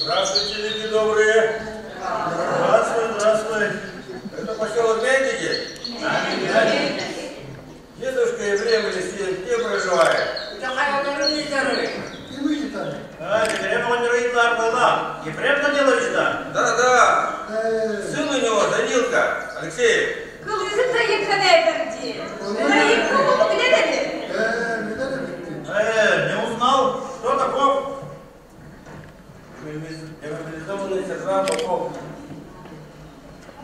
Здравствуйте, люди добрые. Здравствуй, здравствуй. Это поселок Мельники? Дедушка Ефрем Елисеев где проживает? А, Ефрем была. Ефрем Данилович, да? Да, да. Сын у него, Данилка, Алексеев. Не узнал, кто таков? Демобилизованный сержант Попов.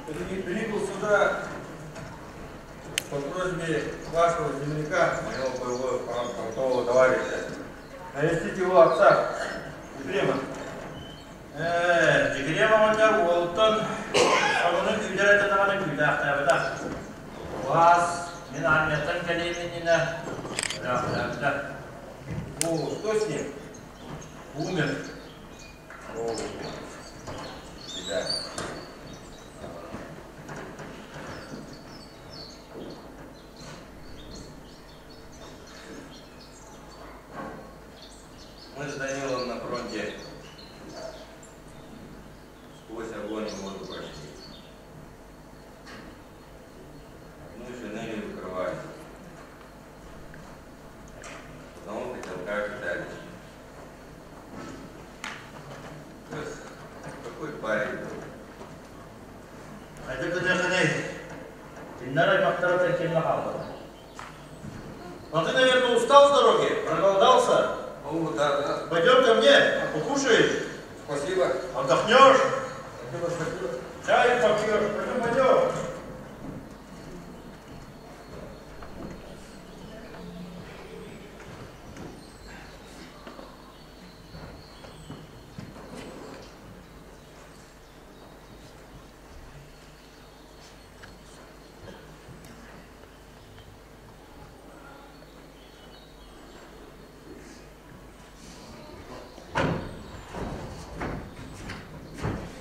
Прибыл сюда по просьбе вашего земляка, моего боевого фронтового товарища, навестить его отца, Ефрема. Ефрема оҕонньор уолуттан сонунун күүтэр этэ даҕаны күүтээхтээбэтэх. Вас мин армияттан кэлиэм иннинэ өлөөхтөөбүтэ. О, что с ним? Умер. О, беда. Мы с Данилом на фронте сквозь огонь и воду прошли. Одну шинелью укрывали. Потом котелка питались. Пес, какой парень был. Хайда гыныаххыный? Киннэр аймахтара кимҥэ хааллылар? А ты, наверное, устал с дороги, проголодался? О, да, да. Пойдем ко мне, покушаешь. Спасибо. Отдохнешь. Спасибо, спасибо. Чай попьешь. Пойдем, пойдем.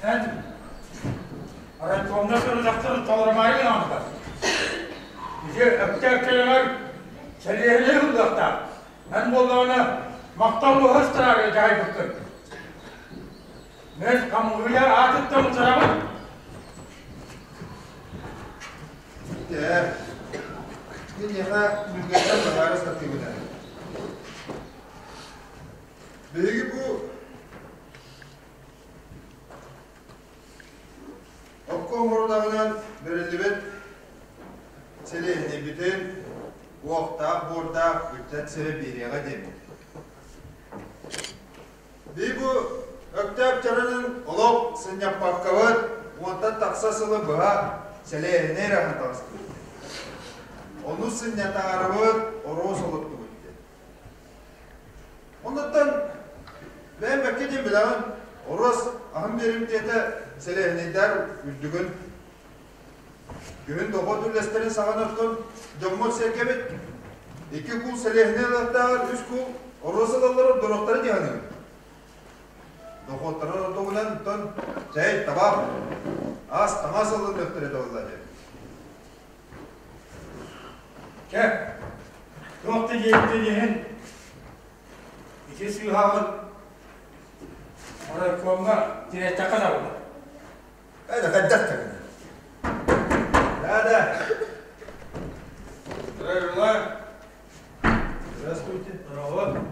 Эн райкомна сорудахтарын толорумаары гынаҕын Ити өктөөх сэлиэһинэй ыллыахтаах. Эн буоллаҕына махтал уһастыраары дьаһайбыккын. Мен хамыыһыйа аатыттан утарабын. Ээ, киниэхэ мүлгэттэн быһаара сатыыбын ээ. Биһиги бу обком урудаҕынан бэриллибит сэлиэһинэйбитин уохтаах буордаах ыччат сирэ биэриэҕэ диэммит. Бии бу Өктөөп чаранын олох сынньаппаккабыт уонтан тахса сылы быһа сэлээһинэ эрэ таҕыстыбыт. Ону сынньатаарыбыт оруос олоттубут диэн. Оннуттан бэйэм бэккэ диэн билэҕин, оруос аһын биэрим диэтэ сэлээһинэйдэр үрдүгүн Күһүн дохуот үллэстэрин саҕана оттон дьоммут сэргэбит икки куул сэлиэһинэй ылыахтааҕар үс куул оруос ылаллар ордоруохтара дии саныыбын. Дохуоттарын ордугунан оттон чэй, табаах, ас, таҥас ылыныахтара этэ диэн. Чэ, туох да диэбитин иһин. Ити сыыһаҕын оройкуомҥа тириэртэххэ табыллар. Это хайдах такына? Да, да. Здравия желаю. Здравствуйте. Здорово.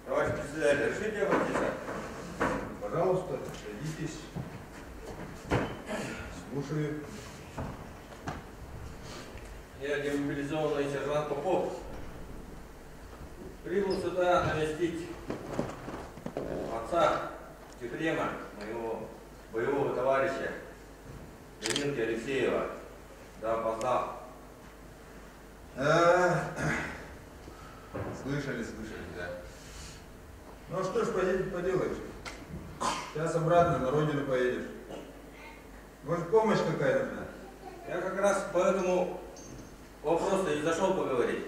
Товарищ председатель, разрешите обратиться? Пожалуйста, садитесь. Слушаю. Я демобилизованный сержант Попов. Прибыл сюда навестить отца Ефрема, моего боевого товарища Данилки Алексеева. Да, опоздал. А, Слышали, слышали, да. Ну а что ж поделаешь? Сейчас обратно на родину поедешь. Может, помощь какая нужна? Я как раз по этому вопросу и зашел поговорить.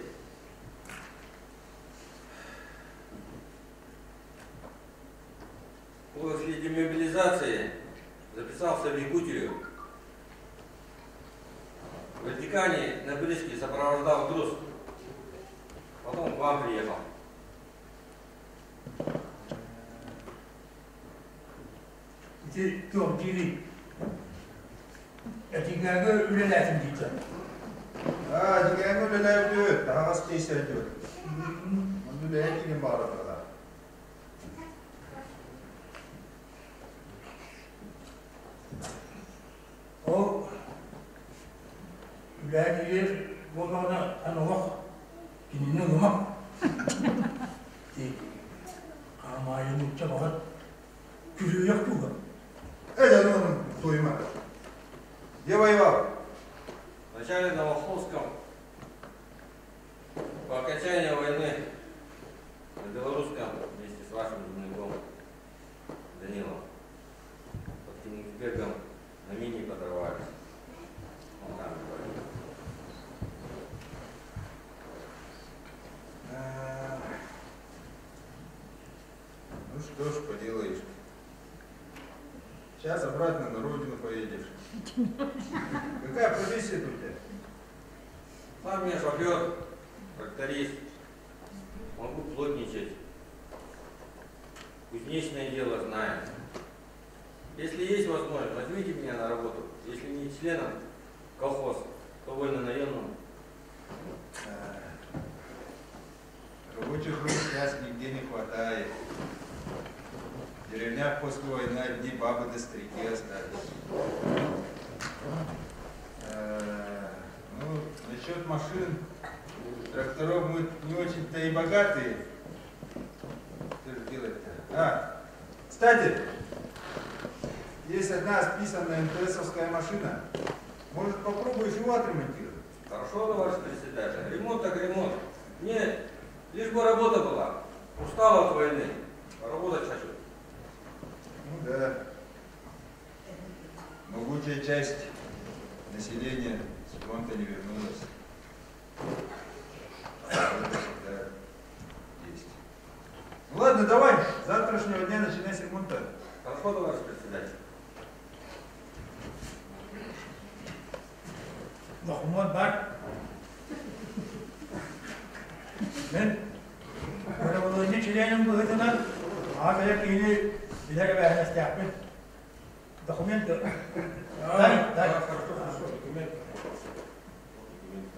После демобилизации записался в Якутию. В Ватикане на Бриске сопровождал груз. Потом к вам приехал. Ити туох диирий? Эдьигээҥҥэ үлэлээтим дийтэн. А, Эдьигээҥҥэ үлэлээбит таһаҕас тиэйсэрдибит. Онно үлэһит киһи баара барда. Ол үлэһит буоллаҕына эн олох кинини ылыма. Ти хаамаайы нуучча баҕар күрүөйэх туга. Эй, ну, туйма. Где воевал? Вначале на Волховском, по окончании войны на Белорусском вместе с вашим земляком Данилом под Кенигсбергом на мине подорвались. Он там говорит. А, Ну что ж поделаешь. Сейчас обратно на родину поедешь. Какая профессия у тебя? Сам я шофер, тракторист, могу плотничать. Кузнечное дело знаю. Если есть возможность, возьмите меня на работу. Если не членом колхоз, то вольно-наемным. А, Рабочих рук сейчас нигде не хватает. В деревнях после войны одни бабы да старики остались. А, Ну, насчет машин, тракторов мы не очень-то и богатые. Что же делать-то? А, кстати, есть одна списанная МТСовская машина. Может, попробуешь его отремонтировать? Хорошо, товарищ председатель. Ремонт так ремонт. Мне лишь бы работа была. Устал от войны. Работать хочу. Ну да. Могучая часть населения с фронта не вернулась. Работа всегда есть. Ну ладно, давай, с завтрашнего дня начинай с ремонта. Хорошо, товарищ председатель. Докумуон баар. Мин бырабылыанньа чилиэнин быһыытынан аҕа кэлэр киһини билэр эбээһинэстээхпин. Документ дай, дай. Хорошо, хорошо, документ. Документ.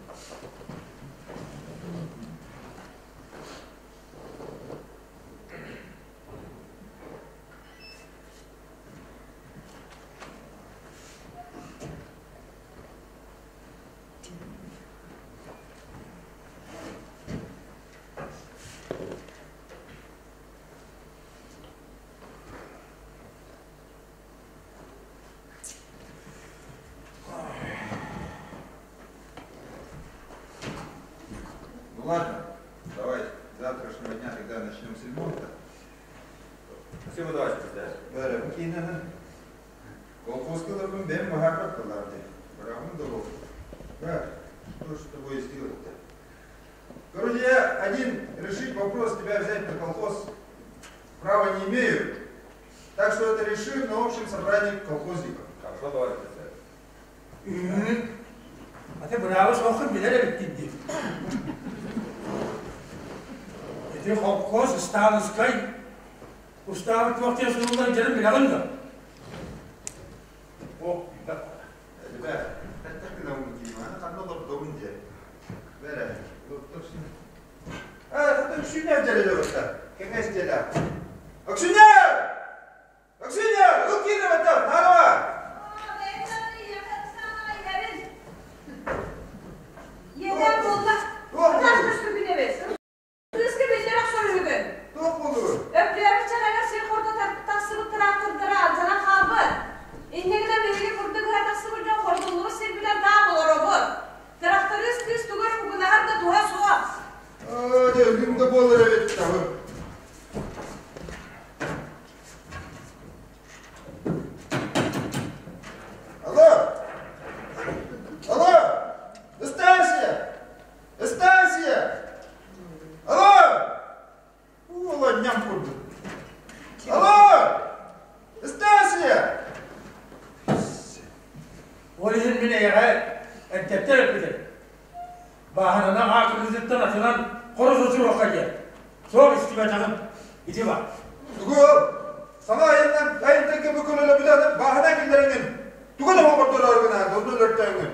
Ну ладно, давай, с завтрашнего дня тогда начнем с ремонта. Спасибо, товарищ председатель. Бәрі кейінін колхозга бәм баһарбат кылларды. Бырабым да ол. Брат, что ж с тобой сделать-то? Короче, я один решить вопрос тебя взять на колхоз права не имею. Так что это решим на общем собрании колхозников. Хорошо, товарищ председатель. Аты бырааба суоххун билэр эбиккин дии. Ити холкуос ыстаалыскай устаабы туох диэн суруллан дьэрин билэҕин да? О, Эдибэ, хаттах гынабын дии, аны ханна олордобун диэ. Бэрэ, Ээ, хата Өксүүнэ дьэрэлэ барда. Кэҥэс дьиэлээх. Өксүүнэ! Өксүүнэ, ыл киирэ барда, наадама! Иэдээн буолла. Атах көстүбүт эбит. Кыыска биллэр охсор үһүгүн. Туох буолугун? Өктөөбүт чараҥар сир хордо тахсыбыт тыраахтырдара алдьанан хаалбыт. Инньэ гынан биһиги курдук ыһа тахсыбыт дьон хордуллубут сирбитин таах олоробут. Тырахтарыыс кыыс тугу эрэ кугунаһар да туһа суох. Оо, дьэ, өлүм да буолар эбит табы. Алло! Алло! Ыстаансыйа! Ыстаансыйа! Алло! Уола ньам курдук. Алло! Ыстаансыйа! Ол иһин мин эйэҕэ эрдэттэн эппитим. Бааһынанан аакырыытыттан атынан хоро сочуруохха диэн. Суох истибэтэҕим. Ити бар. Тугу саҥа айаннан айантарга бу көлөлөбүтэ бааһына киллэрэҥин тугу да оҥордороор гына донну өлөртөөҥүн.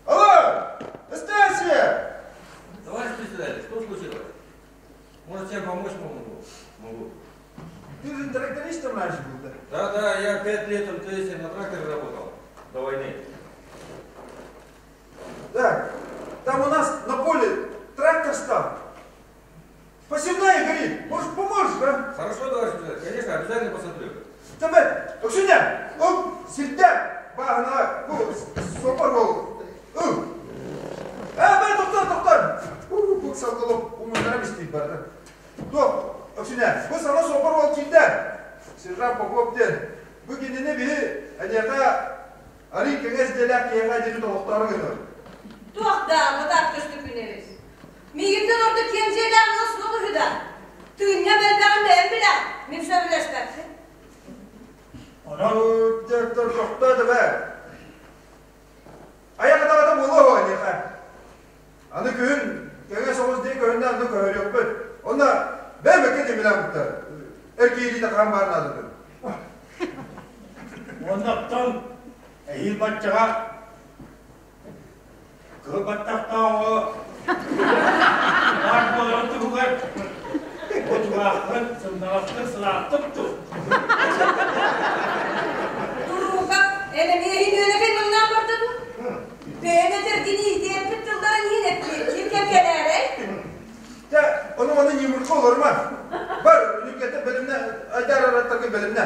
Алло! Ыстаансыйа! Товарищ председатель, что случилось? Может, чем помочь могу? Могу. Ты же трактористом раньше был, да? Да, да, я 5 лет МТС на тракторе работал до войны. Да. Там у нас на поле трактор стал. Посевная горит. Может, поможешь, а? Хорошо, товарищ председатель, конечно, обязательно посмотрю. Тебе, Оксюня, оп, сирдэ, бааһына, бу, суоппар буол. Ыл. Э, бай, тоқтар, тоқтар. Бу салгылып, умуннара бистик барды. Туох, Оксюня, бу саҥа суоппар уол киирдэ. Сержант Попов диэн. Бу кинини биһи эниэхэ арый кэҥэс дьиэлээх киһиэхэ дьини толохтоору гынар. Туох да мытаах көстүкүн эбит. Миигиттэн ордук киэҥ дьиэлээх ыал суох үһү да. Тыынньа мэлбэҕин бэйэм билэҕин. Мин сөбүлэспэппин. Онон Дьэ, тохтоо да бээ. Айах атаҕата буолуо эниэхэ. Аны күһүн кэҥэс оҕус диэн көһүннэ аны көһөрүөхпүт. Онно бэйэм экке димилаабыттар. Эр киһилиитэ хаан баар наадатын. Оннуктан эһиил баччаҕа кыһыл баттахтааҕы баар буоларын туһугар отугааххын сымнаҕастык сылаастык тут. Туруука, эн эмиэ иһин үөнэкэй муҥнаах барда дуу? Бэйэм этэргин иитиэппит тылларын иһин эппиэттиир кэм кэлээрэй? Дьэ, ону маны ньыымырка олорума. Бар, үнүккэтэ бэлэмнэ, айдаар араттаргын бэлэмнэ.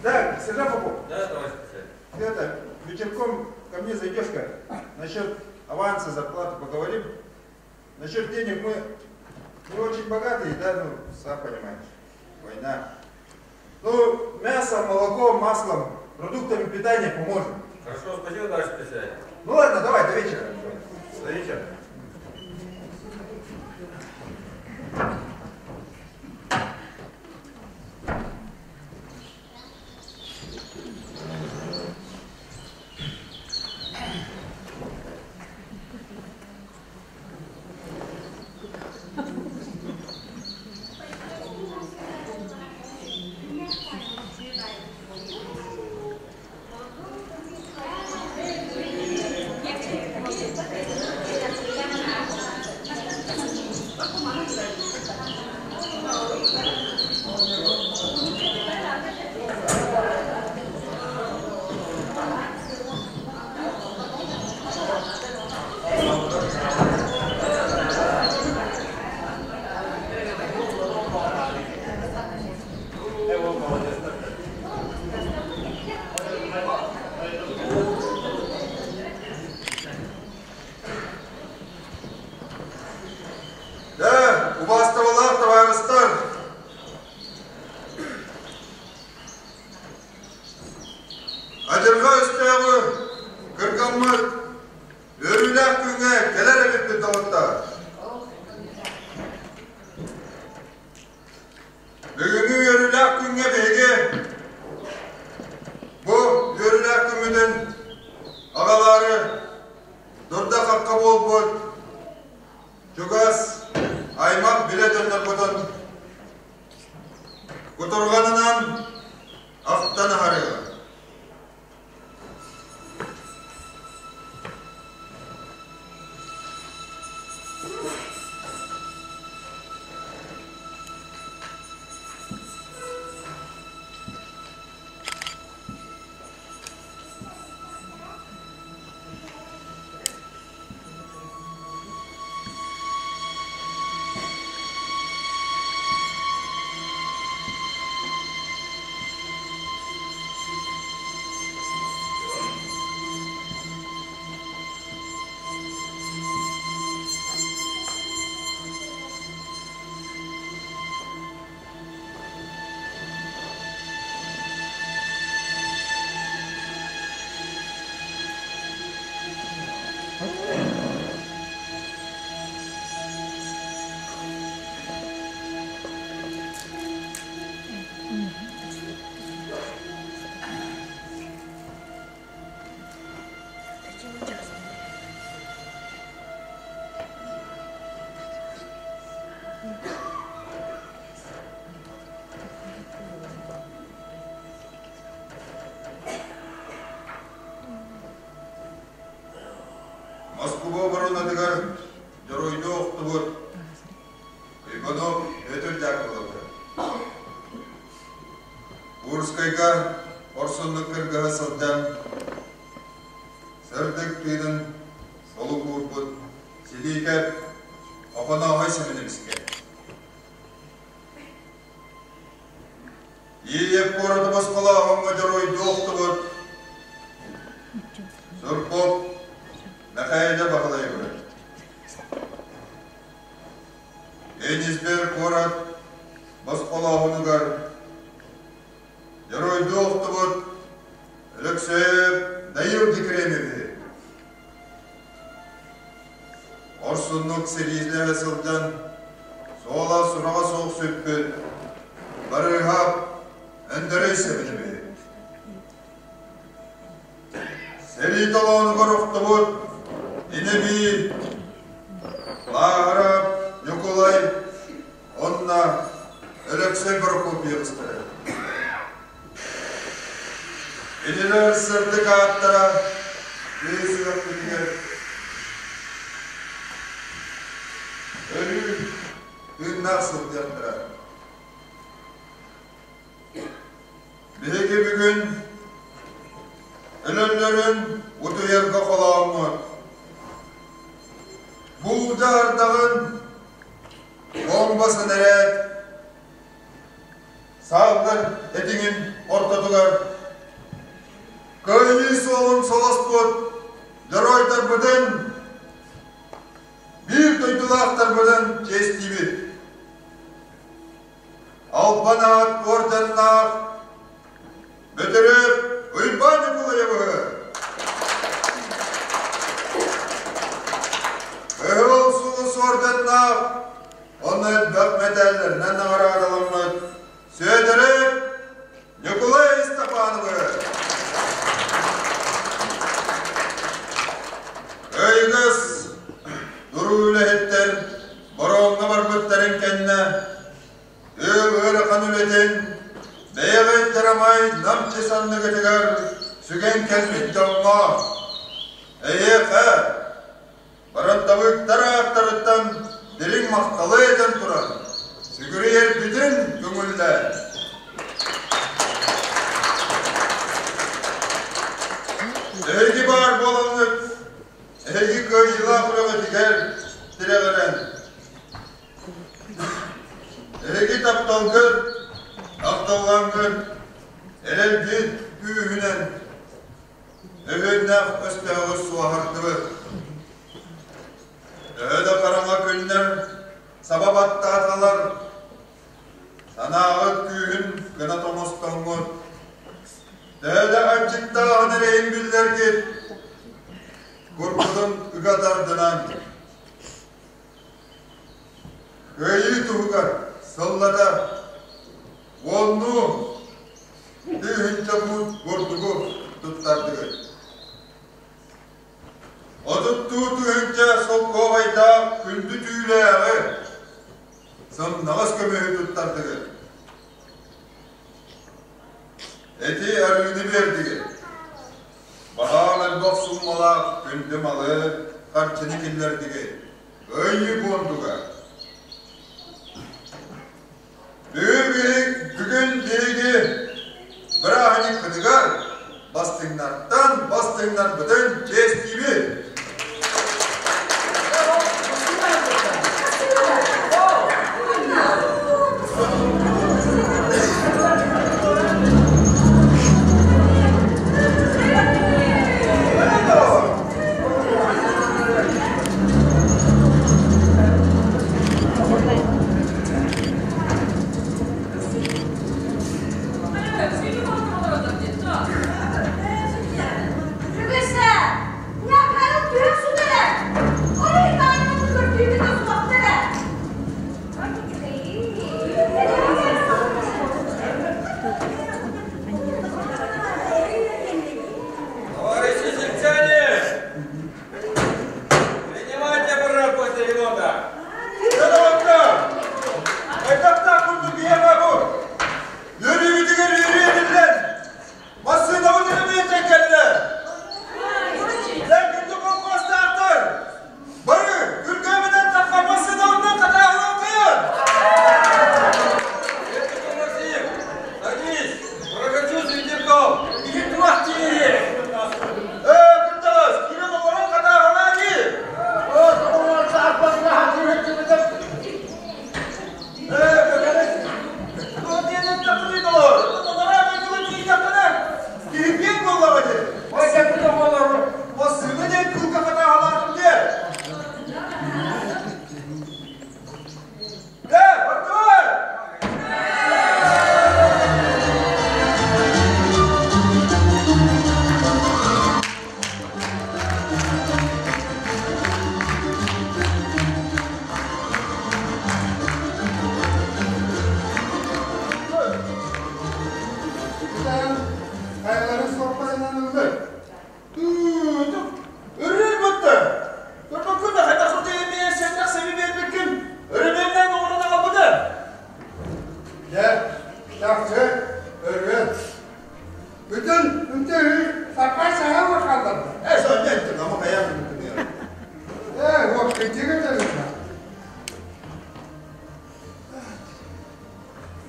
Так, сержант Попов. Да, товарищ председатель. Ты это, вечерком ко мне зайдешь-ка. Насчет аванса, зарплаты поговорим. Насчет денег мы не очень богатые, да, ну, сам понимаешь, война. Ну, мясо, молоко, маслом, продуктами питания поможем. Хорошо, спасибо, товарищ председатель. Ну ладно, давай, до вечера. До вечера. Да, убаастабыллаах табаарыстар. Адьырҕа өстөөҕү кыргаммыт үөрүүлээх күҥҥэ кэлэр эбиппит доҕоттор. Бүгүҥҥү үөрүүлээх күҥҥэ биһиги бу үөрүүлээх күммүтүн аҕалаары Дурда-хахха буолбут чугас аймах билэ дьоннорбутун кутурҕанынан ахтан аһарыаҕа. Москуба оборонатыгар дьоруойдуу охтубут Иванов Петр Дьаакыбылабы Курскайга хорсуннук кыргыһа сылдьан сырдык тыынын солук уурбут Силиикэп Охонооһой Сэмэнэбискэ Иэйэп куораты босхолооһуҥҥа дьоруойдуу охтубут Сурков Мэхээлэ Баһылайбы Энисбер куорат босхолооһунугар дьоруойдуу охтубут Өлөксөөп Дайыл Дикремеви Орсуннук сэриилэһэ сылдьан суола сураҕа суох сүппүт Барыыһап Өндөрөй Сэбинэби Сэрии толоонугар охтубут Инэбии Лааһарап Ньукулай уонна Өлөксөй Прокопьевичтары. Кинилэр сырдык ааттара тыа сүрэхпитигэр өрүү тыыннаах сылдьыахтара. Биһиги бүгүн өлөллөрүн утуйарга холооммут, буулдьа ардаҕын бомба сэнэрээт Сааллар этиҥин ортотугар Кыайыы суолун солоспут дьоруойдарбытын, биир дойдулаахтарбытын чиэстиибит. Албан аат орденнаах Бөтөрөөп Уйбаан Ньукулайабыһы Кыһыл Сулус орденнаах Онно элбэх мэтээллэринэн наҕараадаламмыт Сүөдэрэ Ньукулай Степановы Өйгөс туруу үлэһиттэр бороҥҥо барбыттарын кэннэ ыал ыарахан үлэтин бэйэҕит дьарамай намчы санныгытыгар сүгэн кэлбит дьоҥҥо эйиэхэ Барантабыыктар ааттарыттан дириҥ махталы этэн туран, сүгүрүйэрбитин көҥүллээн. Эһиги баар буолаҥҥыт, эһиги кыайыылаах үлэҕитигэр тирэҕирэн, эһиги тапталгыт, тапталлаҥҥыт, эрэлгит күүһүнэн Өһүөннээх өстөөҕү суоһардыбыт. Төһө да хараҥа күннэр саба баттааталар, санааҕыт күүһүн гына тоҥостоҥҥут, төһө да аччыктааҕын эрэйин биллэргит, курбутун ыга тардынан, Кыайыы туһугар сыллата уоннуу тыһыынча буут бурдугу туттардыгыт. Отуттуу тыһыынча солкуобайдаах күндү түүлээҕи, сымнаҕас көмүһү туттардыгыт. Эти арыыны биэрдигит. Баһаам элбэх сууммалаах күндү малы, харчыны киллэрдигит. Өйү буондуга. Бүгүн биһиги бырааһынньыкпытыгар бастыҥнартан бастыҥнарбытын чиэстиибит! Товарищи сельчане! Принимайте аппарат после ремонта! Хайдахтаах курдук ийэҕэ бу? Үөрүүбүтүгэр үөрүү эбиллэн, массыынабыт өрөмүөнтэн кэллэ. Дьэ, күндү колхозтаахтар, бары күргүөмүнэн тахха массыынабытынан хатааһылан кыйан! Максим, садись, прокачу с ветерком. Киһи туох диэри? Ээ, кырдьаҕас, киирэн олорон хатааһылаа дии. Ээ, көкөрүс, туох диэн эттэххиний доҕор? Анараа дойдуга тиийдэххинэ, киһиргиэн буоллаҕа дии. Массыына диэн кыылга хатааһылаатым диэ. Ээ, бардыбыт! Хайаларын суоппарынан ыллыр. Өрүү бытты. Көрбөккүн да хайдах эмиэ сэннэх сэби биэрбиккин өрөмүөннээн оҥорон аҕалбыта. Дьэ, чахчы, өрүөн. Бүтүн үтү саппай саһа хаалларда. Э, сонньа эттим, ама хайаан күнү. Э, вот кырдьыга төлүннэ.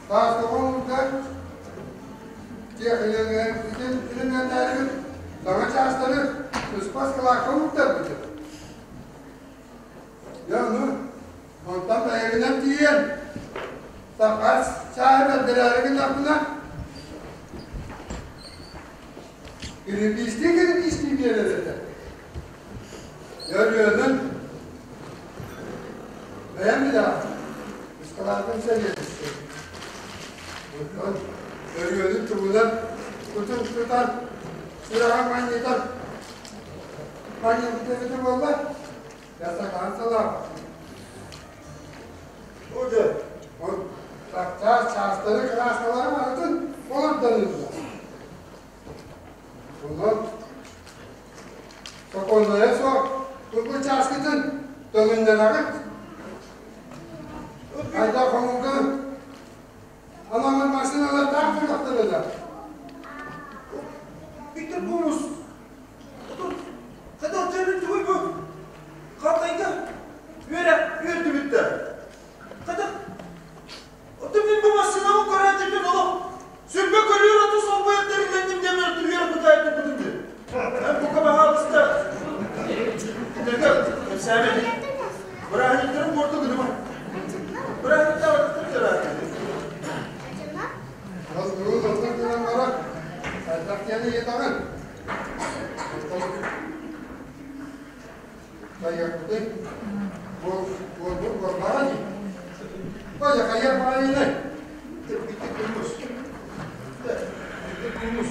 Сааскы тиэхиньэлэрин саҥа чаастары туспа ыскылаакка уурдарбытым. Дьэ ону онтон бэйэбинэн тиийэн саппаас чааһы бэрдэрээри гыннахпына кирипиистии-кирипиистии биэрэр этэ. Өрүөнүн бэйэм билэҕин, ыскылаатын сэриэдиссэй. Онтон өрүөнүн тугунан кутун тутан, сүрэҕин манньытан, манньыппыт эбитэ буолла, сатаан салаабыт. Ол чаас чаастары, кырааскалары барытын олордон ылла. Онон сокуоннайа суох тургу чааскытын төҥүннэрэҕит. Хайдах хомууга анаммыт массыыналардаах буоллахтарына. Виктор Бумус, хайдах дьиэбит тугуй бу? Халтайга үөрэх үөрдүбүт да. Хайдах Оттон мин бу массыынабын көрөөччүтүн олох сүрбэ көрүөр аты солбуйар тэриллэнним диэн үөрэ кутаайбыппытын дии. Эн бука баһаалыста кинилэргэ кэпсээбит. Бырааһынньыктарын буорту гыныма. Бырааһынньыктаабатахтарын дьараатын. Ол бүгүн оннук гынан баран, хайдах диэн ыйытаҕын? Хайыахпытый? Буолбут буолбаҕа дии. Ой, хайыах баҕайыный? Бити кумус. Бити кумус.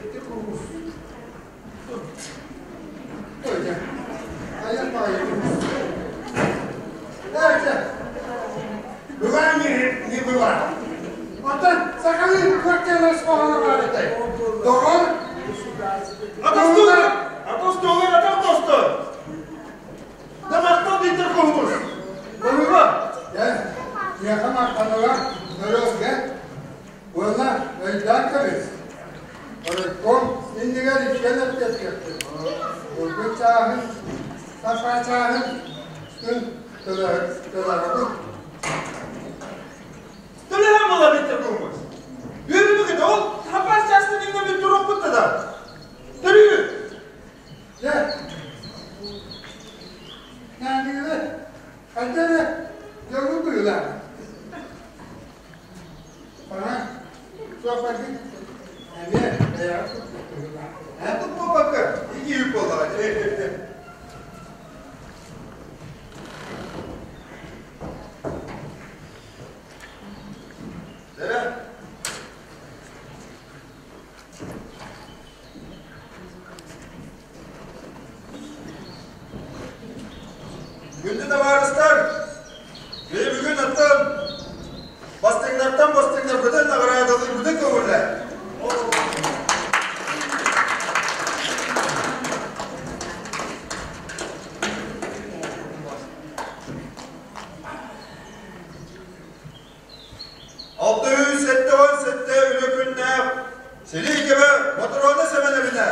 Бити кумус. Ой, хайыах баҕайыный? Дальше. Была не, не была. Оттон сахалыы квартира оскуоланы баар этэй. Доҕор, Атастыылар! чааһын, саппаа чааһын күн төлөһөбүт. Төлөһөн була битте куңмус. Үөрүбүгүт ол саппаас чаастын иҥнэбит туруохпут да. Төлүүбүт. Дьэ, Нааныгы хайда эрэ дьоҥҥун быһыылаах. Онон суоппаргын эмиэ бэйэҕит курдук быһыылаах. Онтук буолбакка, икки буоллаҕа дии. Дэрэ. Күндү табаарыстар, биһи бүгүн оттон бастыҥнартан бастыҥнарбытын наҕараадалыырбытын көҥүллээ. 677 үлэ күннээх Сэрии кэмэ Мотуруона Сэмэнэбинэ!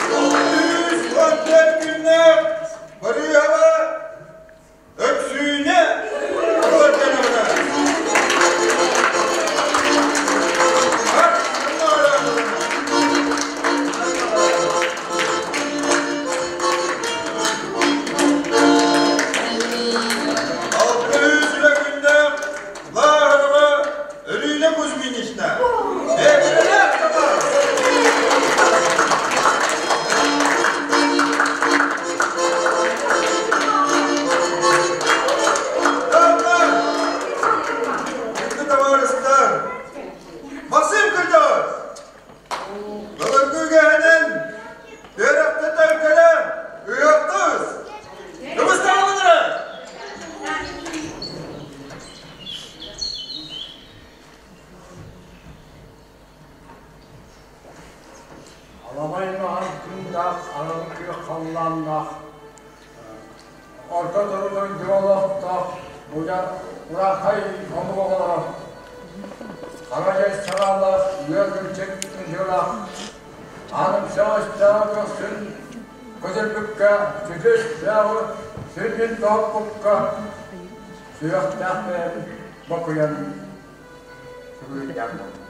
614 күннээх Барыыһаба Өксүүнэ Кылатыновна! Алты үлэ күннээх Лаарова Өрүүнэ Кузьминична! Эбирэлээх табаар! Күндү табаарыстар! Максим кырдьаҕас! Былыргы үгэһинэн үөрэхтэ төлкөлө ыһыахтыыс! Кыбыстаҕын эрэ! Аламай маһан күннээх, араҥ күөх халлааннаах, орто туруу дьоллоохтоох урахай омук оҕолоро, хара дьай санаалаах, үөр күнчэк дьылаах, аанымсаҕастаах көхсүн көтөрбүккэ, сүтүстээҕи сүнньүн тоһуппукка, сүрэхтээх бэйэм бокуйан сүгүрүйдээх буоллум.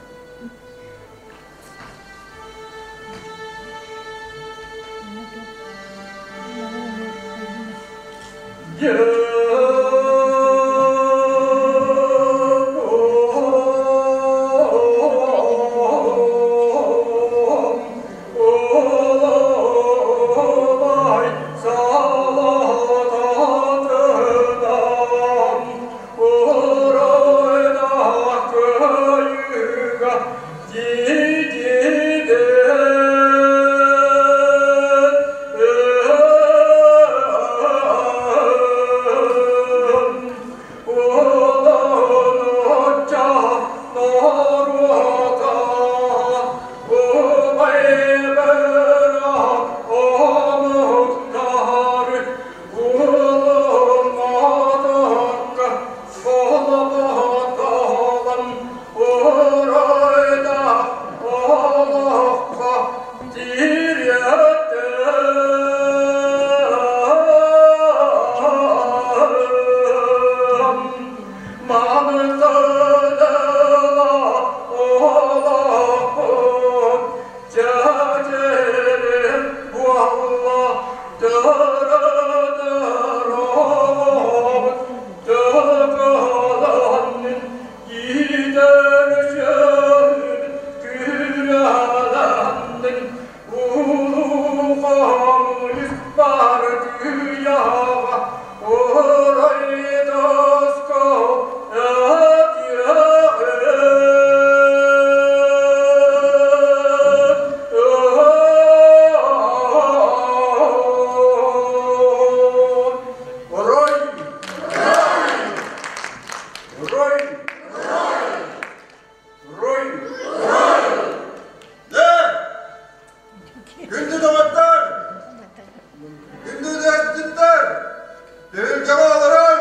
Түһүлгэҕэ олорон,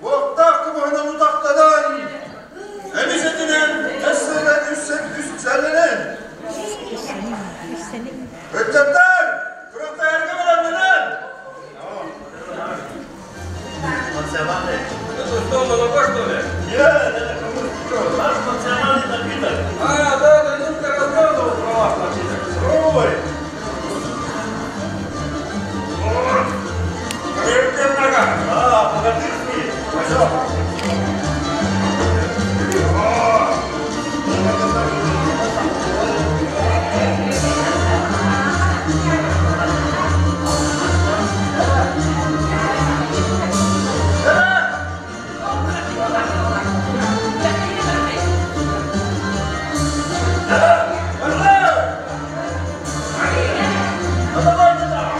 уохтаах кымыһынан утахтанан, эмис этинэн эс-сыынан үс сэллэнэн, Ыччаттар, күрэхтэһэргэ бэлэмнэнэн! Национальный. Это что, молоко, что ли? Нет, это кому? Наш национальный напиток. А, да, Данилка рассказывал про ваш напиток. Пробуй. Крепкая нога. А, богатырский. Пойдем. Ну давайте так.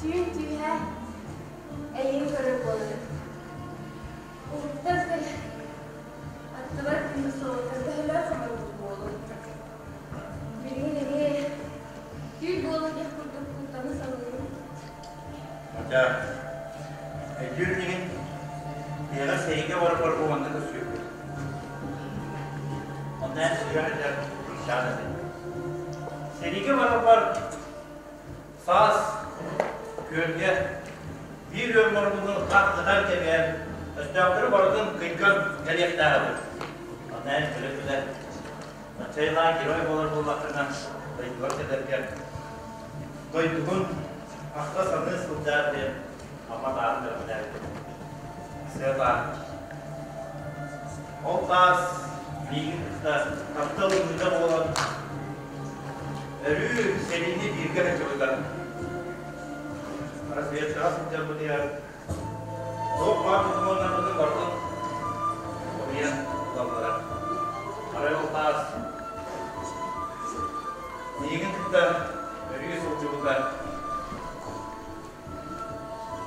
Түүн түүһэ эйигин көрөр буоларым. Уһуктан кэл, аттыбар күнүс суолуттан төһөлөөх хомойбут буолуой? Билигин эмиэ түүл буолуо диэх курдук куттаны саныыбын. Мотя, өйдүүр инигин, тиһэҕэр сэриигэ барар бу манна көрсүөхпүт. Онно эн сүрэх этэр кыысчаан этиҥ. Сэриигэ барарбар Саас күөлгэ биир үөр моргуну таах ытан кэбиһэн, өстөөхтөрү барытын кыйган кэлиэхтээх эбит. Онно эн күлэ-күлэ, Аччайылаах герой буолар буоллаххына, дойдугар кэлэргэр дойдугун ахта саныы сылдьаар диэн ама тааһын бэлэхтээбитим. Сыа таас. Ол таас миигин кытта таптал ымыыта буолан Өрүү сэриини бииргэ сылдьыбыта. Разведкаҕа сылдьарбытыгар туох баар докумуоннарбытын барытын хомуйан ылаллара. Арай ол таас миигин кытта өрүү сылдьыбыта.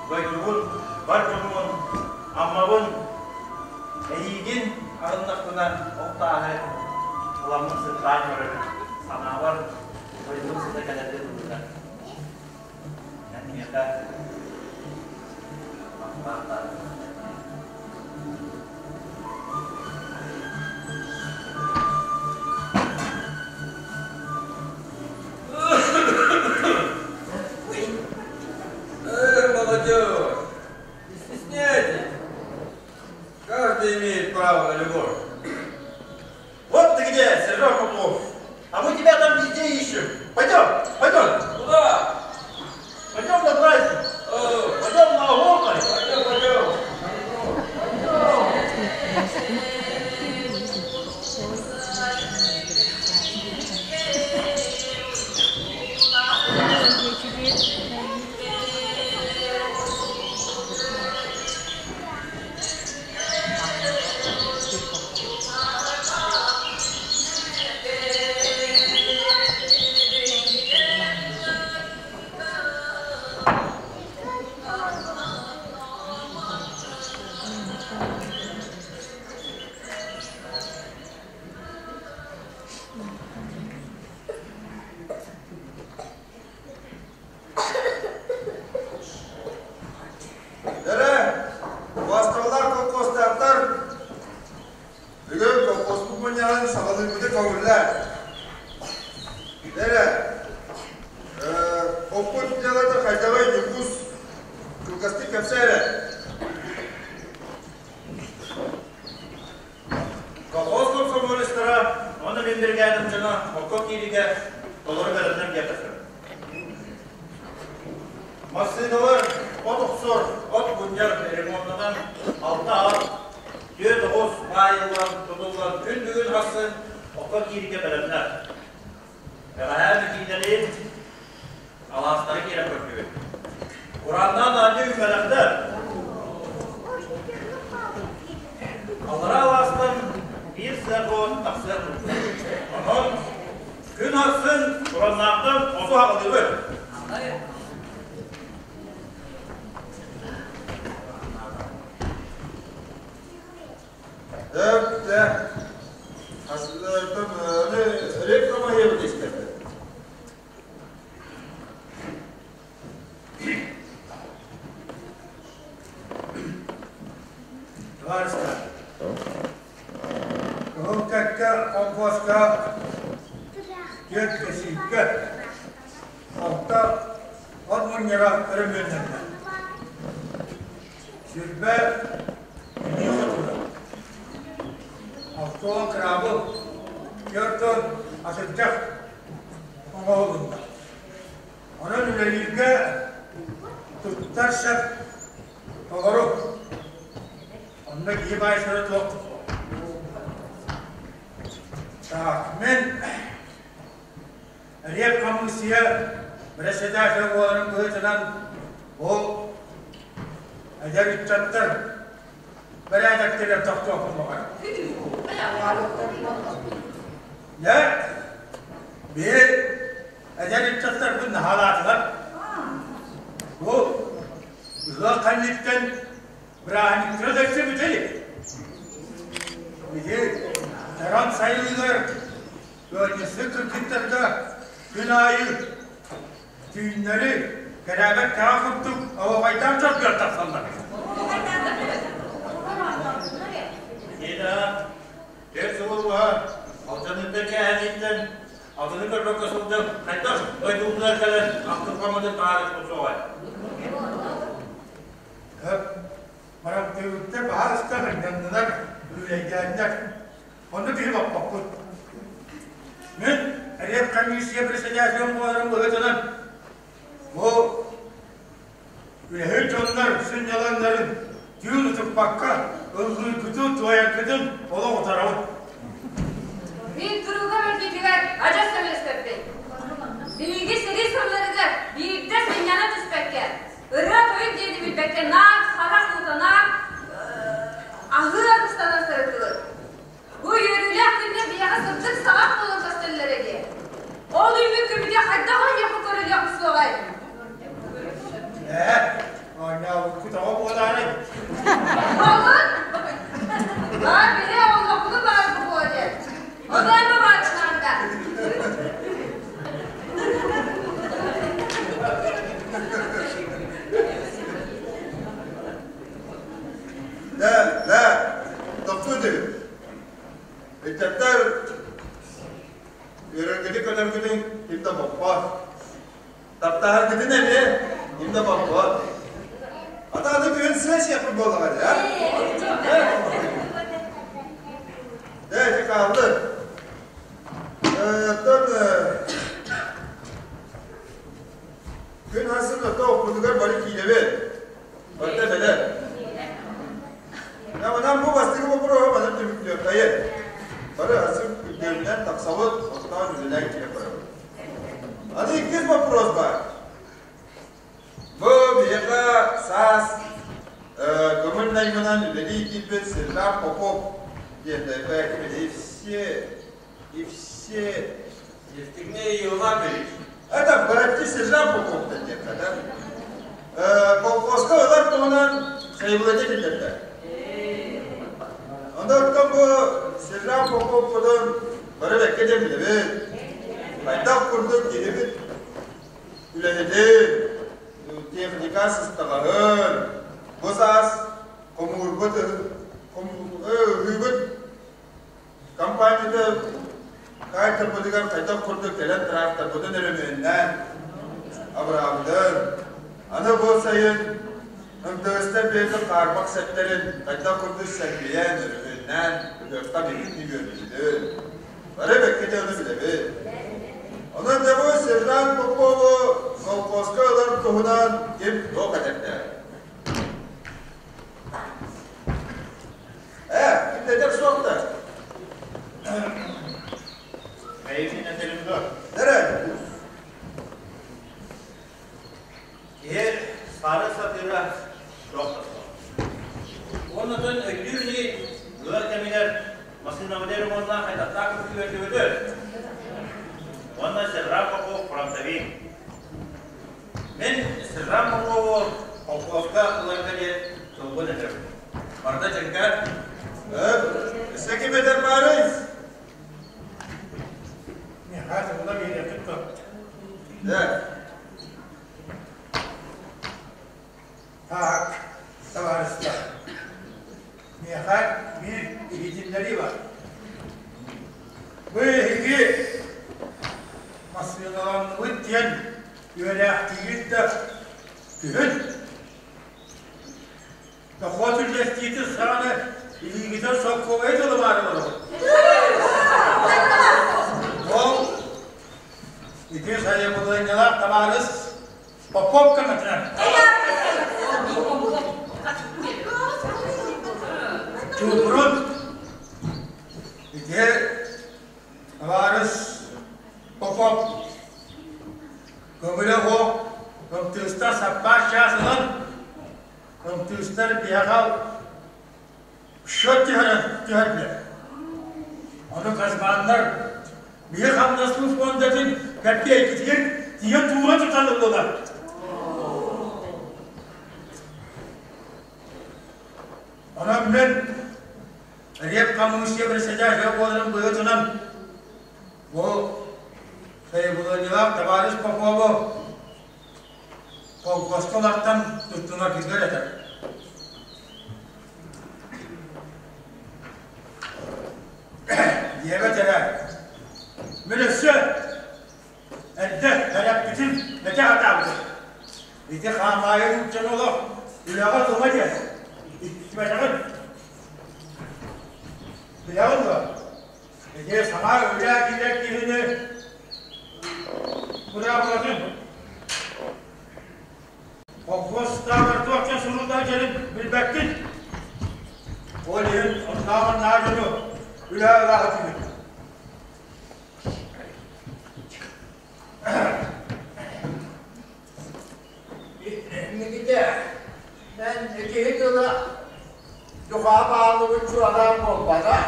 Дойдубун, бар дьоммун, Аммабын, эйиигин аһыннахпына ол тааһы ыламмын сыттаан көрөрүм, санаабар дойдум сыта кэлэргэ дылыта. Эн миэхэ махтаах Эх, молодежь, не стесняйтесь. Каждый имеет право на любовь. Вот ты где, Сережа Круглов. А мы тебя там везде ищем. Пойдем, пойдем. Куда? Пойдем на праздник. Пойдем на огонь. Пойдем, пойдем. Эрэ, убаастабыллаах колхозтаахтар, бүгүн колхозпут мунньаҕын саҕалыырбыты көҥүллээ. Эрэ, оппут дьыалата хайдаҕый Ньукуус? Кылгастык кэпсээ эрэ. Колхоз комсомолецтара уонна мин биригээдэм дьоно окко киириигэ толору бэлэмнэр диэххэ сөп. Массыыналар от охсор, от мунньар ремонтанан алта ат, түөрт оҕус баайыллан, тутуллан күн бүгүн ахсын окко киириигэ бэлэмнэр. Бэҕэһээ Микиитэлиин алаастары киирэн көрдүбүт. Урааннаан аанньа үүммэтэхтэр. Аллараа алаастан биир сыарҕа тахсыах курдук. Онон күн ахсын ураннаахтан оту аҕалыыбыт. Өп-тэ. Рекламаһыабыт истэрбит. Товарищтар, Кыһыл Кэккэ холкуоска түөрт кэсииккэ алта от мунньаҕа өрөмүөннэннэ. Сүүрбэ илии хотура, 60 кыраабыл, 40 атырдьах оҥоһулунна. Онон үлэлииргэ туттар сөп толору. Онно киһи баайсара туох Так, мен Реп хамыыссыйа бэрэссэдээтэл буоларын быһыытынан ол эдэр ыччаттар бэрээдэктэригэр тохтуохпун баҕарабын. Дьэ, биһи эдэр ыччаттарбыт наһаалаатылар. Бу кээһэнниттэн бырааһынньыктара да өссө бүтэ илик. Ити Таран сайылыгар ыанньыксыт кыргыттарга күн аайы түүннэри кэрээбэт кэҕэ курдук оһуохайдаан чоргуйар тахсаллар. Нина, Эр сылы быһа алдьаныыттан кээһэнииттэн атыны көрбөккө сылдьан хайдах дойдубутугар кэлэн ахтырҕаммытын таһаарыахпыт суоҕай? Барамтыыбыттар баһаарыстар ынньаннылар, үлэйдээннэр. Онно киһи боппоппут. Мин ревкомиссия председателин буоларым быһыытынан бу Үлэһит дьоннор сынньалаҥнарын түүн утуппакка ыллыыргытын, туойаргытын олох утарабын. Мин туругум үрдүтүгэр адьас сөбүлэспэппин. Биһиги сэрии сылларыгар биирдэ сынньана түспэккэ, ырыа-тойук диэни билбэккэ наар харах уута наар аһыы аргыстанан сырыттыбыт. Бу үөрүүлээх күннэр биһиэхэ сырдык саҕах буолан көстөллөр дии. Ол үүммүт күммүтэ хайдах оонньуохпут көрүлүөхпүт суоҕай? Ээ, оонньообуккут оҕо буолаарай? Буоллун? Баар били олохпутун баар буолуо диэн. Ону баачынаанда. Да, да, тохтуу түһүн. Ыччаттар үөрэргитин-көтөргүтүн ким да боппот. Таптаһаргытын эмиэ ким да боппот. Ата аны күһүн сыа сиэхпит буоллаҕа дии, а? Дэ, ити хааллын. Оттон күн хасын ото оппутугар бары киирэбит. Барыта бэлэм. Манан бу бастакы боппуруоһу манан түмүктүөххэйин. Бары асы күргүөмүнэн тахсабыт, оттоон үлэлээн киирэн барабыт. Аны иккис боппуруос баар. Бу биһиэхэ саас көҥүл наймынан үлэлии киирбит сержант Попов диэн и все, и все Евстигней Евлампьевич. Это братья сержант Попов диэххэ да. Колхозка ылар туһунан сайабылыанньа биллэрдэ. Онтон бу сержант Попов бары бэккэ диэн билэбит. Хайдах курдук киһибит үлэһитин, техника сыстаҕаһын, бу саас хомуурбут ыһыыбыт Компанията катербытыгар хайдах курдук кэлэн тракторбытын өрөмүөннээн абыраабытын, аны бу сайын МТС-тэр биэрбит хаарбах сэптэрин хайдах курдук сэрбийэн, өрөмүөннээн ыһыахха биһигини үөрдүбүтүн бары бэккэ ону билэбит. Онон дьэ бу сержант Попову колхозка ылар туһунан ким туох этэрдээх? Ээ, кимдэтэр суох да. Эйигин этэрим дуо? Эрэ. Киһи сары сатыыра суох да суох. Уонна өйдүүр ини ыар кэмигэр массыынабыт ремоннаах хайдахтаах күргүөтүбүтү. Уонна сержант Попов фронтовик. Мин сержант Попову колхозка ыларга диэн тылбын этэбин. Барыта дьэҥкэ. Өссө ким этэр баарый? Миэхэ тылла биэриэххит дуо? Да. Так, товарищтар, миэхэ биир иһитиннэрии бар. Бу эһиги массыыналанныбыт диэн үөрээхтиигит да күһүн дохуот үллэстиитин саҕана илиигитин соккуобай тылымаары олоробут. Ол ити сайабылыанньалаах табаарыс Попов көмөтүнэн. Чуупурун ити табаарыс Попов көҥүлэ суох ымтыыстар саппаас чаас ылан ымтыыстар биһэҕэ счет түһэрэн түһэрдилэр. Ону казбаннар биһи хамнаспыт фондатын кэппиэйкитигэр тиийэн туура тутан ыллылар. Онон мин ревкомиссия председателя буоларын быһыытынан бу сайабылыанньалаах табаарыс Попову колхозка ылартан туттунаргытыгар этэр. Диэбэт эрэ. Мин өссө эрдэ эрэппитин этэ сатаабытым. Ити хаамаайы нууччаны олох үлэҕэ ылыма диэн истибэтэҕим. Билэҕин дуо? Ити саҥа үлэ киирэр киһини быраабылатын Холкуостааҕар туох дьон суруллар дьэрин билбэккин. Ол иһин оннооҕор наар дьону үлэ ыла сатыыбын. Никитэ, эн киһи тыла духаа баалыбыт чуолаан буолбатах.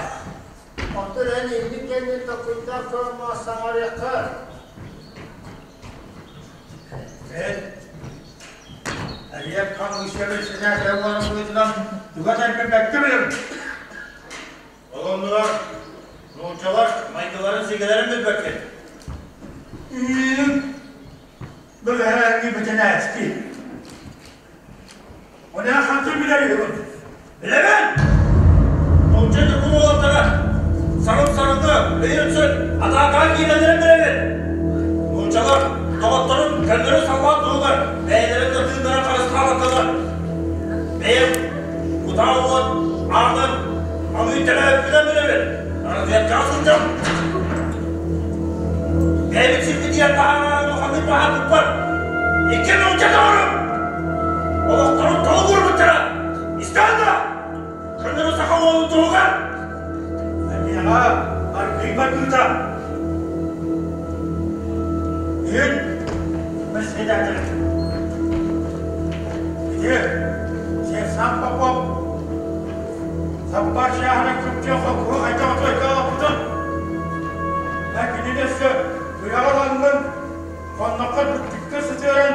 Оттон эн инник кэннин толкуйдаах көрмө саҥарыахха. Эн Эриэп хамыыссыйа бирисинээтэ буолан быһыытынан туга тэрбэппэккэ билэбин. Ол оннугар нууччалар майгыларын-сигилэрин билбэккин. Үүнүҥ бэҕэһээҥҥи бэтэнээски. Онон хантан билэр үһүгүн? Билэбин! Нуучча ньукун уолаттара сарым-сарыҥҥа өйүн-сүн атаакаҕа киирэллэрин билэбин. Нууччалар доҕотторун көннөрү саллаат туһугар бэйэлэрин да тыыннарын харыстаабаккалар. Бэйэм кутаа уот аанын аҥыы төлөөбүппүнэн билэбин. Разведкаҕа сылдьан бэйэбит сирбитигэр таһаараары улаханнык баһаарбыппар икки нуучча доҕорум олохторун толук уурбуттара. Истэҕин дуо? Көннөрү саха уолун туһугар Эйиэхэ аргыый барбыта. Иһин председатель. Ити сержант Попов саппаас чааһына күрдьэх холкуһу хайдах отуойга олоппутун эн кинини өссө күрэҕэ ылаҥҥын хонноххо бүттүккэ сытыаран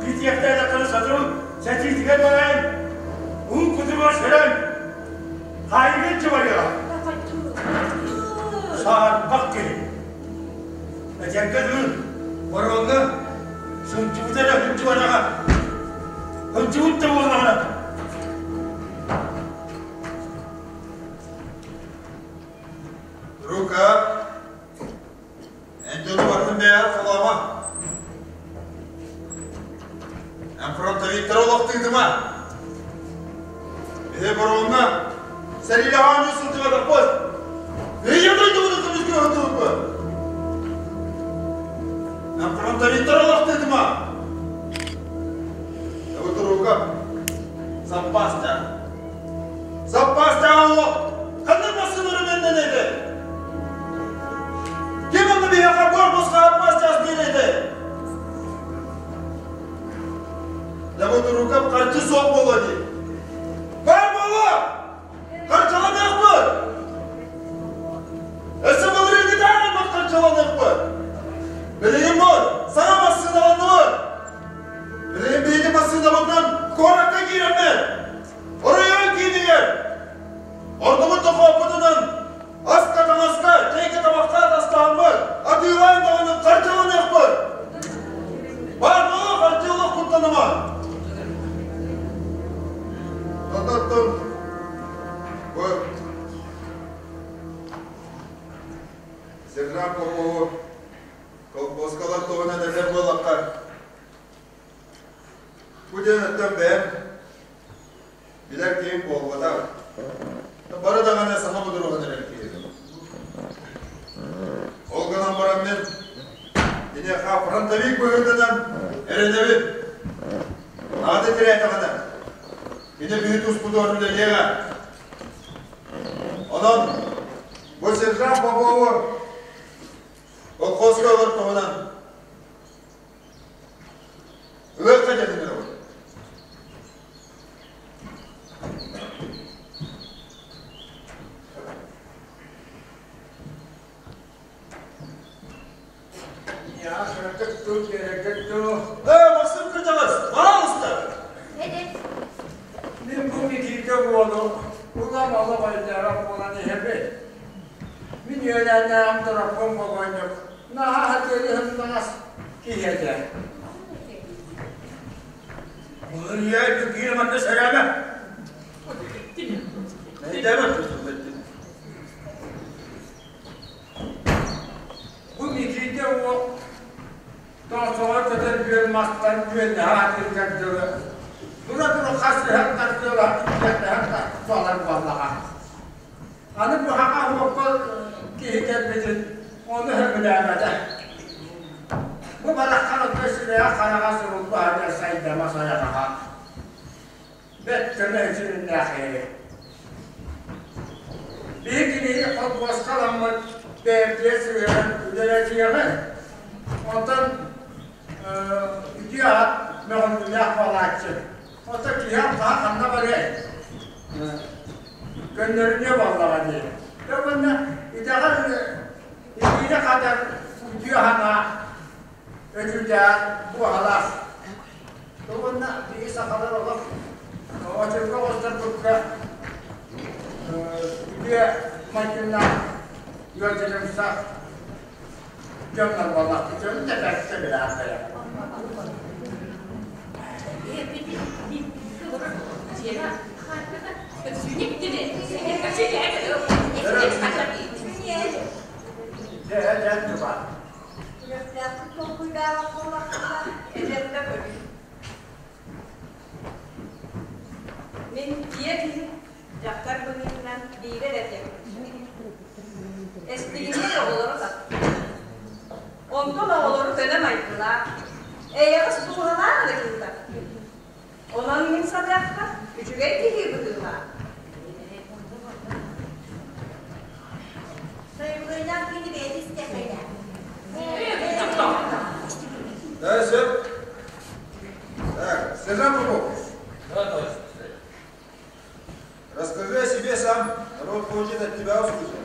иитиэхтээтэххинэ сотору сэтиитигэр баран уу кутуругар сөрөн хаайыыга илдьэ барыаҕа. Саарбах киһи. Этэргэ дылы, боруоҥҥа сылдьыбыта эрэ сылдьыбатаҕа. Сылдьыбыт да буоллаҕына. Рука, эн дьону барытын бэйэҕэр холоомо. Эн фронтовиктары олохтуутума. Биһи боруоҥҥа сэриилээх оонньуу сылдьыбатахпыт. Ийэ дойдубутун көмүскүү сылдьыбыппыт. Эн фронтовиктары олохтуутума. Эбэтэр Заппаастаах. Заппаастаах олох ханнык массыына өрөмүөннэнэтэй? Ким онно биһиэхэ корпуска аппаас чаас биэрэтэй? Лабутурукап харчы суох буолуо дии. Баар буолуо! Харчыланыахпыт! Өссө былырыыҥҥытааҕы харчыланыахпыт! Билигин бу саҥа массыыналанныбыт! Билигин биһиги массыынабытынан куоракка киирэммит, оройуон киинигэр, ордубут дохуоппутунан аска-таҥаска, чэйгэ-табахха атастаһаммыт, атыылаан даҕаны харчыланыахпыт. Баар буолуо харчы олох куттаныма. Оттон бу сержант Попову колхозкалар туһунан этэр буоллахха, бу диэн оттон бэйэм билэр киһим буолбатах. Бары даҕаны саха будуруһан эрэр киһибин. Ол гынан баран мин киниэхэ фронтовик быһыытынан эрэнэбин. Наада тирээтэҕинэ, кини биһи туспутугар үлэлиэҕэ. Онон бу сержант Попову Колхозка ылар туһунан ылыахха диэн ыҥырабын. Я кыратык тыл биэрэргит дуу? Ээ, Максим кырдьаҕас, пожалуйста! Мин бу Микиитэ уолу үөлээннээҕим Дороппуон Богуонньук наһаа сатыылыһымнаҕас киһи этэ. Былырыйа киир манна сэрээмэ. Бу Микиитэ уол тоҥсоҕой көтөр үөн мастан үөннэһэ атыыргар дылы тура-тура хасыһан тардыалаах күүдэхтэһэн туолар буоллаҕа. Аны бу хаҥа уокка киһи кэлбитин ону сөбүлээбэтэ. Бу бараххан отто сирэйэ-хараҕа сурулла сылдьар сайдама сайаҕаһа. Бэрт көнө сүрүннээх киһи. Биһи кинини холкуоска ыламмыт бэйэбитигэр сыһыаран үлэлэтиэҕиҥ. Онтон үтүө аат мөҕүллүүлээх буолааччы. Оттон киһи хаһа ханна барыай? Көннөрүнүө буоллаҕа дии. Дьэ уонна итэҕэл илиини хатар үтүө санаа өтүүтээх буоһалаах. Уонна биһиги сахалар олох очурга оҕустарбыкка үтүө майгыннаах ыалдьытымсах дьоннор буоллахпыт. Дьону да бэркэ билээхтэрэ. Дьэ, дьэ, туба. Күрэхтээхпит толкуйдаабат буоллахпына, эдэрдэ көрүү. Мин ийэ киһи дьахтар быһыытынан биирэ эрэ этиэхпин Эстигини оҕолору таптыыр. Онтон оҕолору көнө майгылаах, эйэҕэс дууһалаах эрэ киһи таптыыр. Онон мин саныахха, үчүгэй киһи быһыылаах. Сайылыылаах кини бэйэтэ истэххинэ. Да, все. Так, сержант Попов. Да, товарищ председатель. Расскажи о себе сам. Народ хочет от тебя услышать.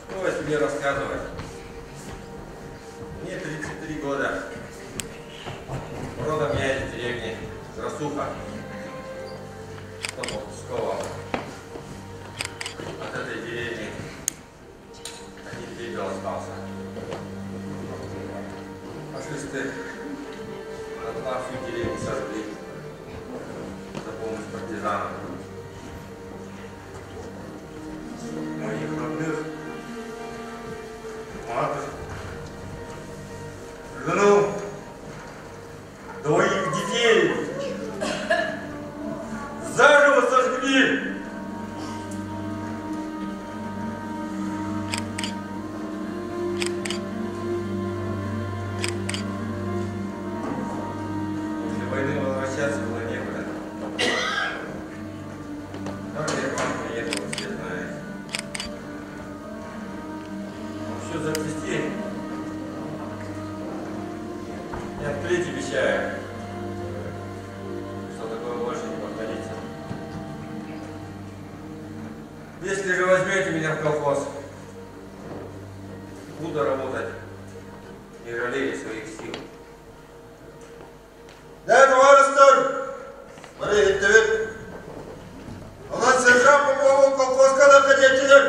Что о себе рассказывать? Мне 33 года. Родом я из деревни Красуха, что под Псковом. От этой деревни один пепел остался. Фашисты дотла всю деревню сожгли за помощь партизанам. Моих родных, мать, жену, двоих детей заживо сожгли. После войны возвращаться было некуда. Как я к вам приехал, все знают. Но все запчастей. Я впредь обещаю, что такое больше не повторится. Если же возьмете меня в колхоз, буду работать, не жалея своих сил. Дьэ, табаарыстар, бары иһиттибит. Онон сержант Попову колхозка да кэдиэччилэр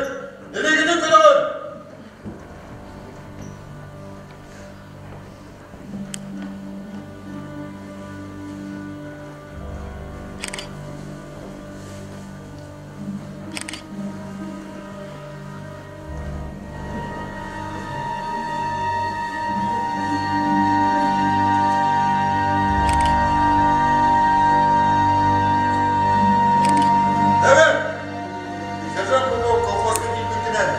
илиигитин көтөҕүн! Evet, сержант Попов колхозка киирбиккинэн,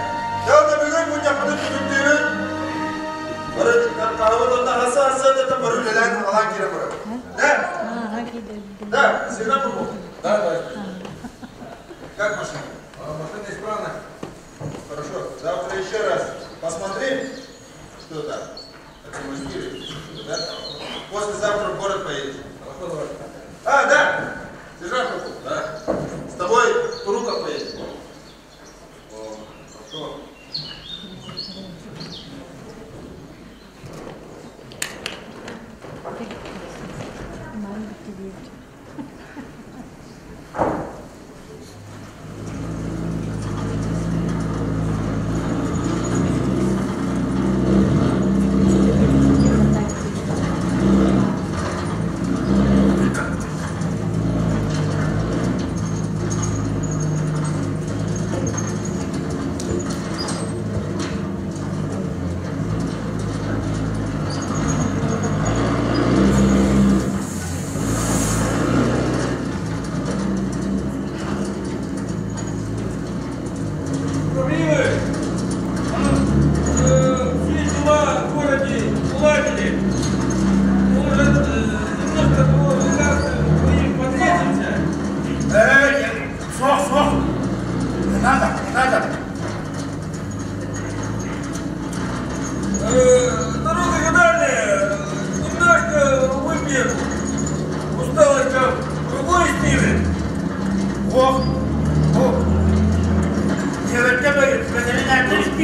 да бүгүн мунньаххытын түмүктүүбүт. Бары хаһабыт онно хаса сарсыардаттан бары үлэлээн аҕалаан киирэн барабыт. Да? Да, сержант Попов. Да, товарищ председатель. Как машина? А, машина исправна. Хорошо, завтра еще раз посмотри, что там. Отремонтируй, да? Послезавтра в город поедешь. Хорошо, товарищ. А, да, сержант Попов. Да. С тобой Туруков поедет. О, хорошо.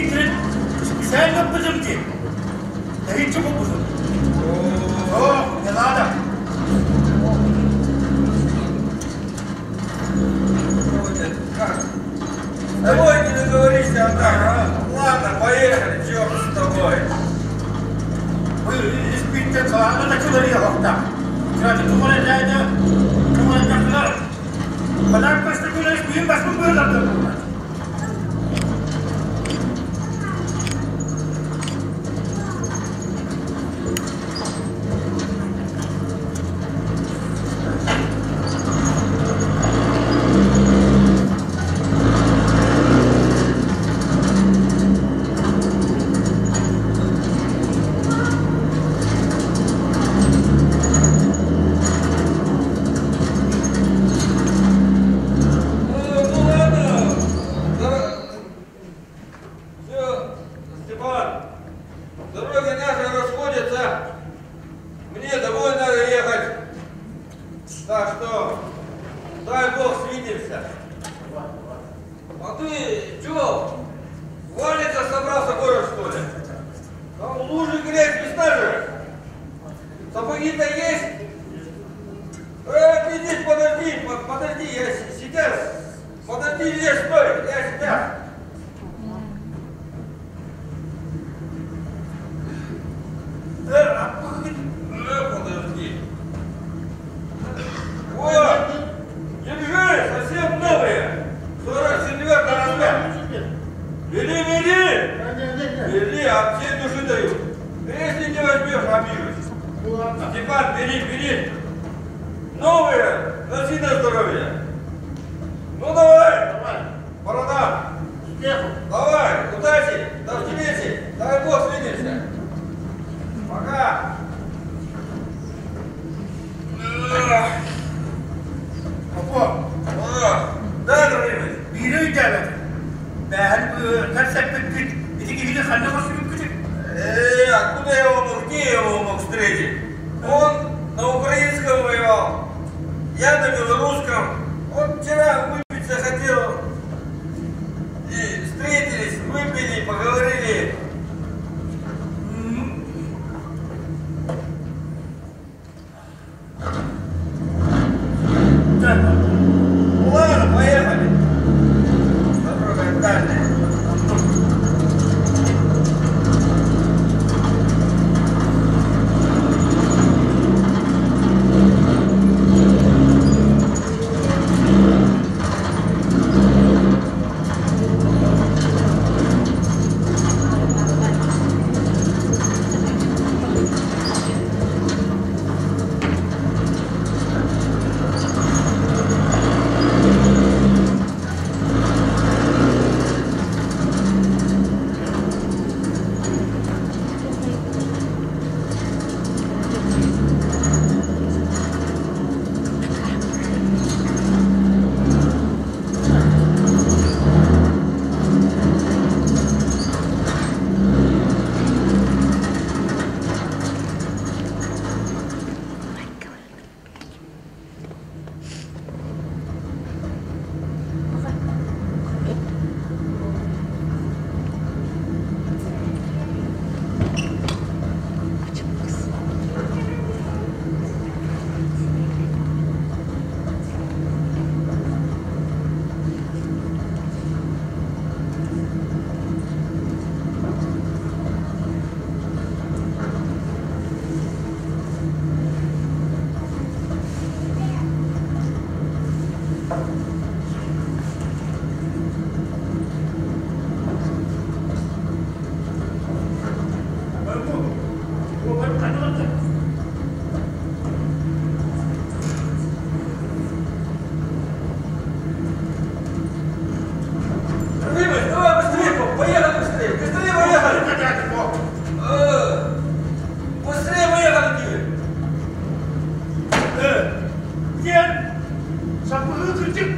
Испиитин специально ыппытым дии. Тэһиччи булбутум. О, не надо. С тобой не договоришься, а так, а? Ладно, поехали, черт с тобой. Испииттэн салаана да кыларыйа Кстати, тугу эрэ тугу эрэ Бадан көстө испиин баспын быһыларды. Ну ладно, все, Степан, дороги наши расходятся. Мне домой надо ехать. Так что, дай бог, свидимся. А ты чё, валиться собрался в город, что ли? Там лужи, грязь, места же. Сапоги-то есть? Ты здесь подожди, подожди, я сейчас. Подожди здесь, стой, я сейчас. Подожди. Вот, держи, совсем новые. 44 размер. Бери, бери. Бери, от всей души даю. Ты если не возьмешь, обижусь. Степан, бери, бери. Новые, носи на здоровье. Ну давай, борода. Давай, удачи, до встречи, дай бог свидимся. Пока. Папа. Да, Дмитрий. Биири өйдөөбөтүм. Бээһэн кэрсэппиккит, ити киһини ханна көрсүбүккүтүй? Откуда я его мог, где я его мог встретить? Он на украинском воевал, я на белорусском. Он вчера выпить захотел. И встретились, выпили, поговорили. Ну ладно, поехали. Дорога дальняя. Дмитрий, давай быстрее, поехали быстрее, быстрее поехали. Быстрее поехали, тебе. Диэн, саппыгы кырдьык,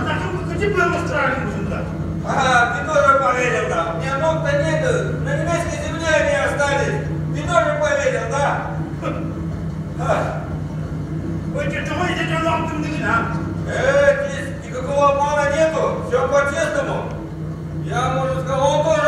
атакы кырдьык быһымастырарын бузунда. Ага, ты тоже поверил, да? У меня ног-то нету, на немецкой земле они остались. Ты тоже поверил, да? Ха. Ой, ты того иди а? Здесь никакого обмана нету, все по-честному. Я, можно сказать, он тоже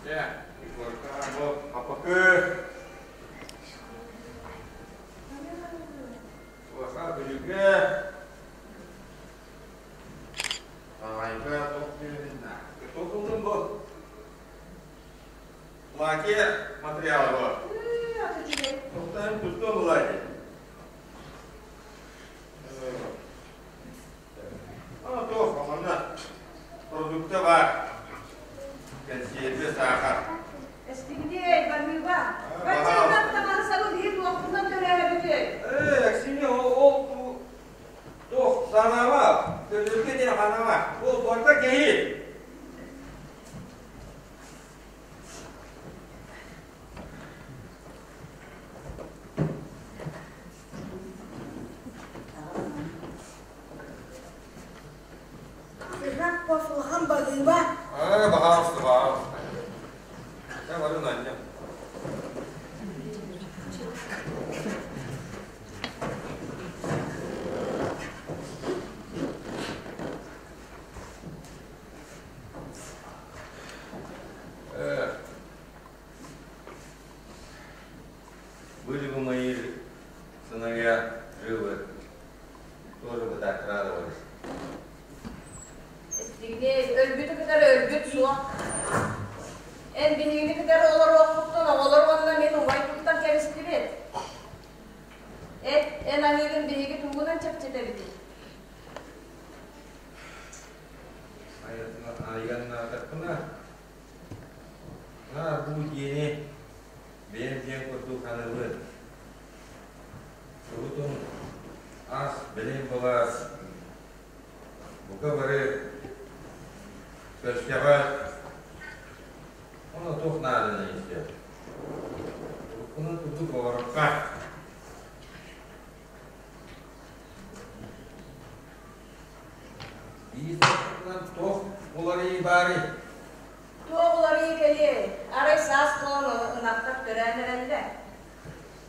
Чэ, Егорка, бу апакы. Туоха бүлүүгэ. Таайга туох диэбин Туох ыллым бу? Платье материала бу. Туохтан тустуо булаайы. А туох, манна продукта баар. Кэнсиэрбэ, саахар. Эстигидиэй, барыыба. Баччаҥҥа таҥаһы-сабы биһи туохпунан төрөөбүтүй? Ээ, Аксинья, ол туох санаама, төлөргө диэн ханаама. Ол барыта киһи. Раппов улахан баһыыба. Аа, баһаалыста, баһаалыста. Дьэ, бары Надя. Были бы мои сыновья живы, тоже бы так радовались. Эстигней, өлбүтү кытары өлбүт суох. Эн биһигини кытары олоруохпуттан оҕолор уонна мин убай туттан кэбистибит. Эт, эн аһыыгын биһиги тугунан чэпчэтэбитий? Айаннаатахпына, наар бу диэни бэйэм диэн курдук саныыбын. Урутун ас бэлэм былаас бука бары көрсөҕө ону туох нааданы истэ. Уруккунан курдук олорохха. Биир туох уларыйыы баарый? Туох уларыйыы кэлиэй? Арай саас буолан ынахтар төрөөн эрэллэр.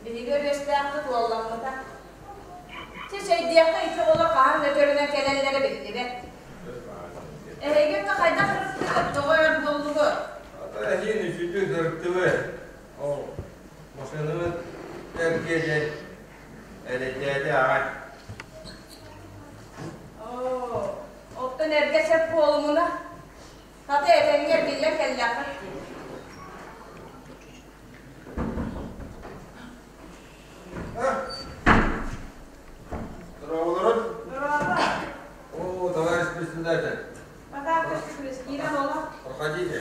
Биһиги өрүөстээхпит уолламмыта. Чэ, чэйдиэххэ ити оҕолор хаһан өтөрүнэн кэлэллэрэ биллибэт. Эһиги да хайдах ырыттыгыт, тоҕо өр буоллугут? Ата эһиин үчүгэй ырыттыбыт. Ол машинабыт эргиэдэй эрэйдээти аҕай. Оо, оттон эргэ сөп буолумуна. Хата этэҥҥэ эргиллэн кэллэххит дии. Здорово, Здорово. О, товарищ председатель. Пока кирен олох. Проходите.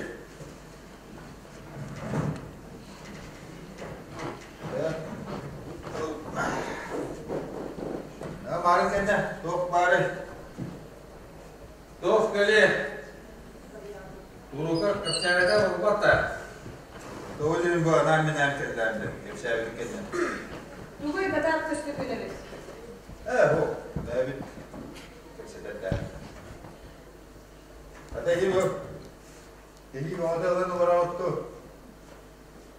Баары кэннэ, туох баары? Туох кэлиэ? Турука кэпсээбэтэ буолбат да. Тоҕо диэн бу анаан минээн кэллээн кэпсээбитин кэннэ. Тугуй батаах көстүкүн эбит? Ээ, бу, бэйэбит кэпсэтэрдээх. Ата иһи бу. Кэһии бөҕөтө ылан олороҕут дуу?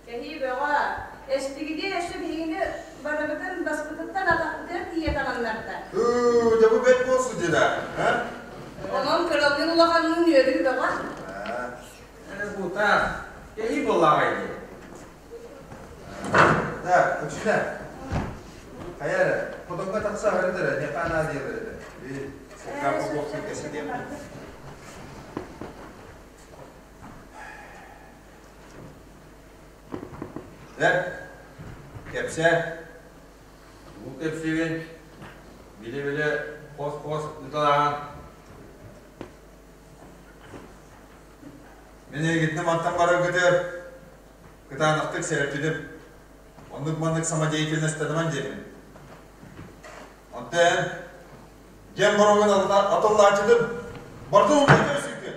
Кэһии бөҕө. Эстигиди өссө биһигини барыбытын баспытыттан атахпытыгар тиийэ таҥыннарда. Ыы, дьэ бу бэрт буолсу дьэ а? Онон кыралыын улаханныын үөрүү бөҕө. Ээ, бу таах, кэһии буоллаҕай дии. Да, Өксүнэ. Хайа эрэ, хотоҥҥо тахса аһарыт эрэ, миэхэ анаа диэлэр этэ. Би, Сергей Попов кэситиэм. Дьэ, кэпсээ. Бу кэпсиибин билэ-билэ хос-хос ыталаан Мин эйигиттэн мантан бараргытыгар кытаанахтык сэрэппитим. Оннук-маннык самодеятельностаныман диэбин. Онтон эн дьиэм боруогун атыллааччытым бардын умнан көрсүүккэ.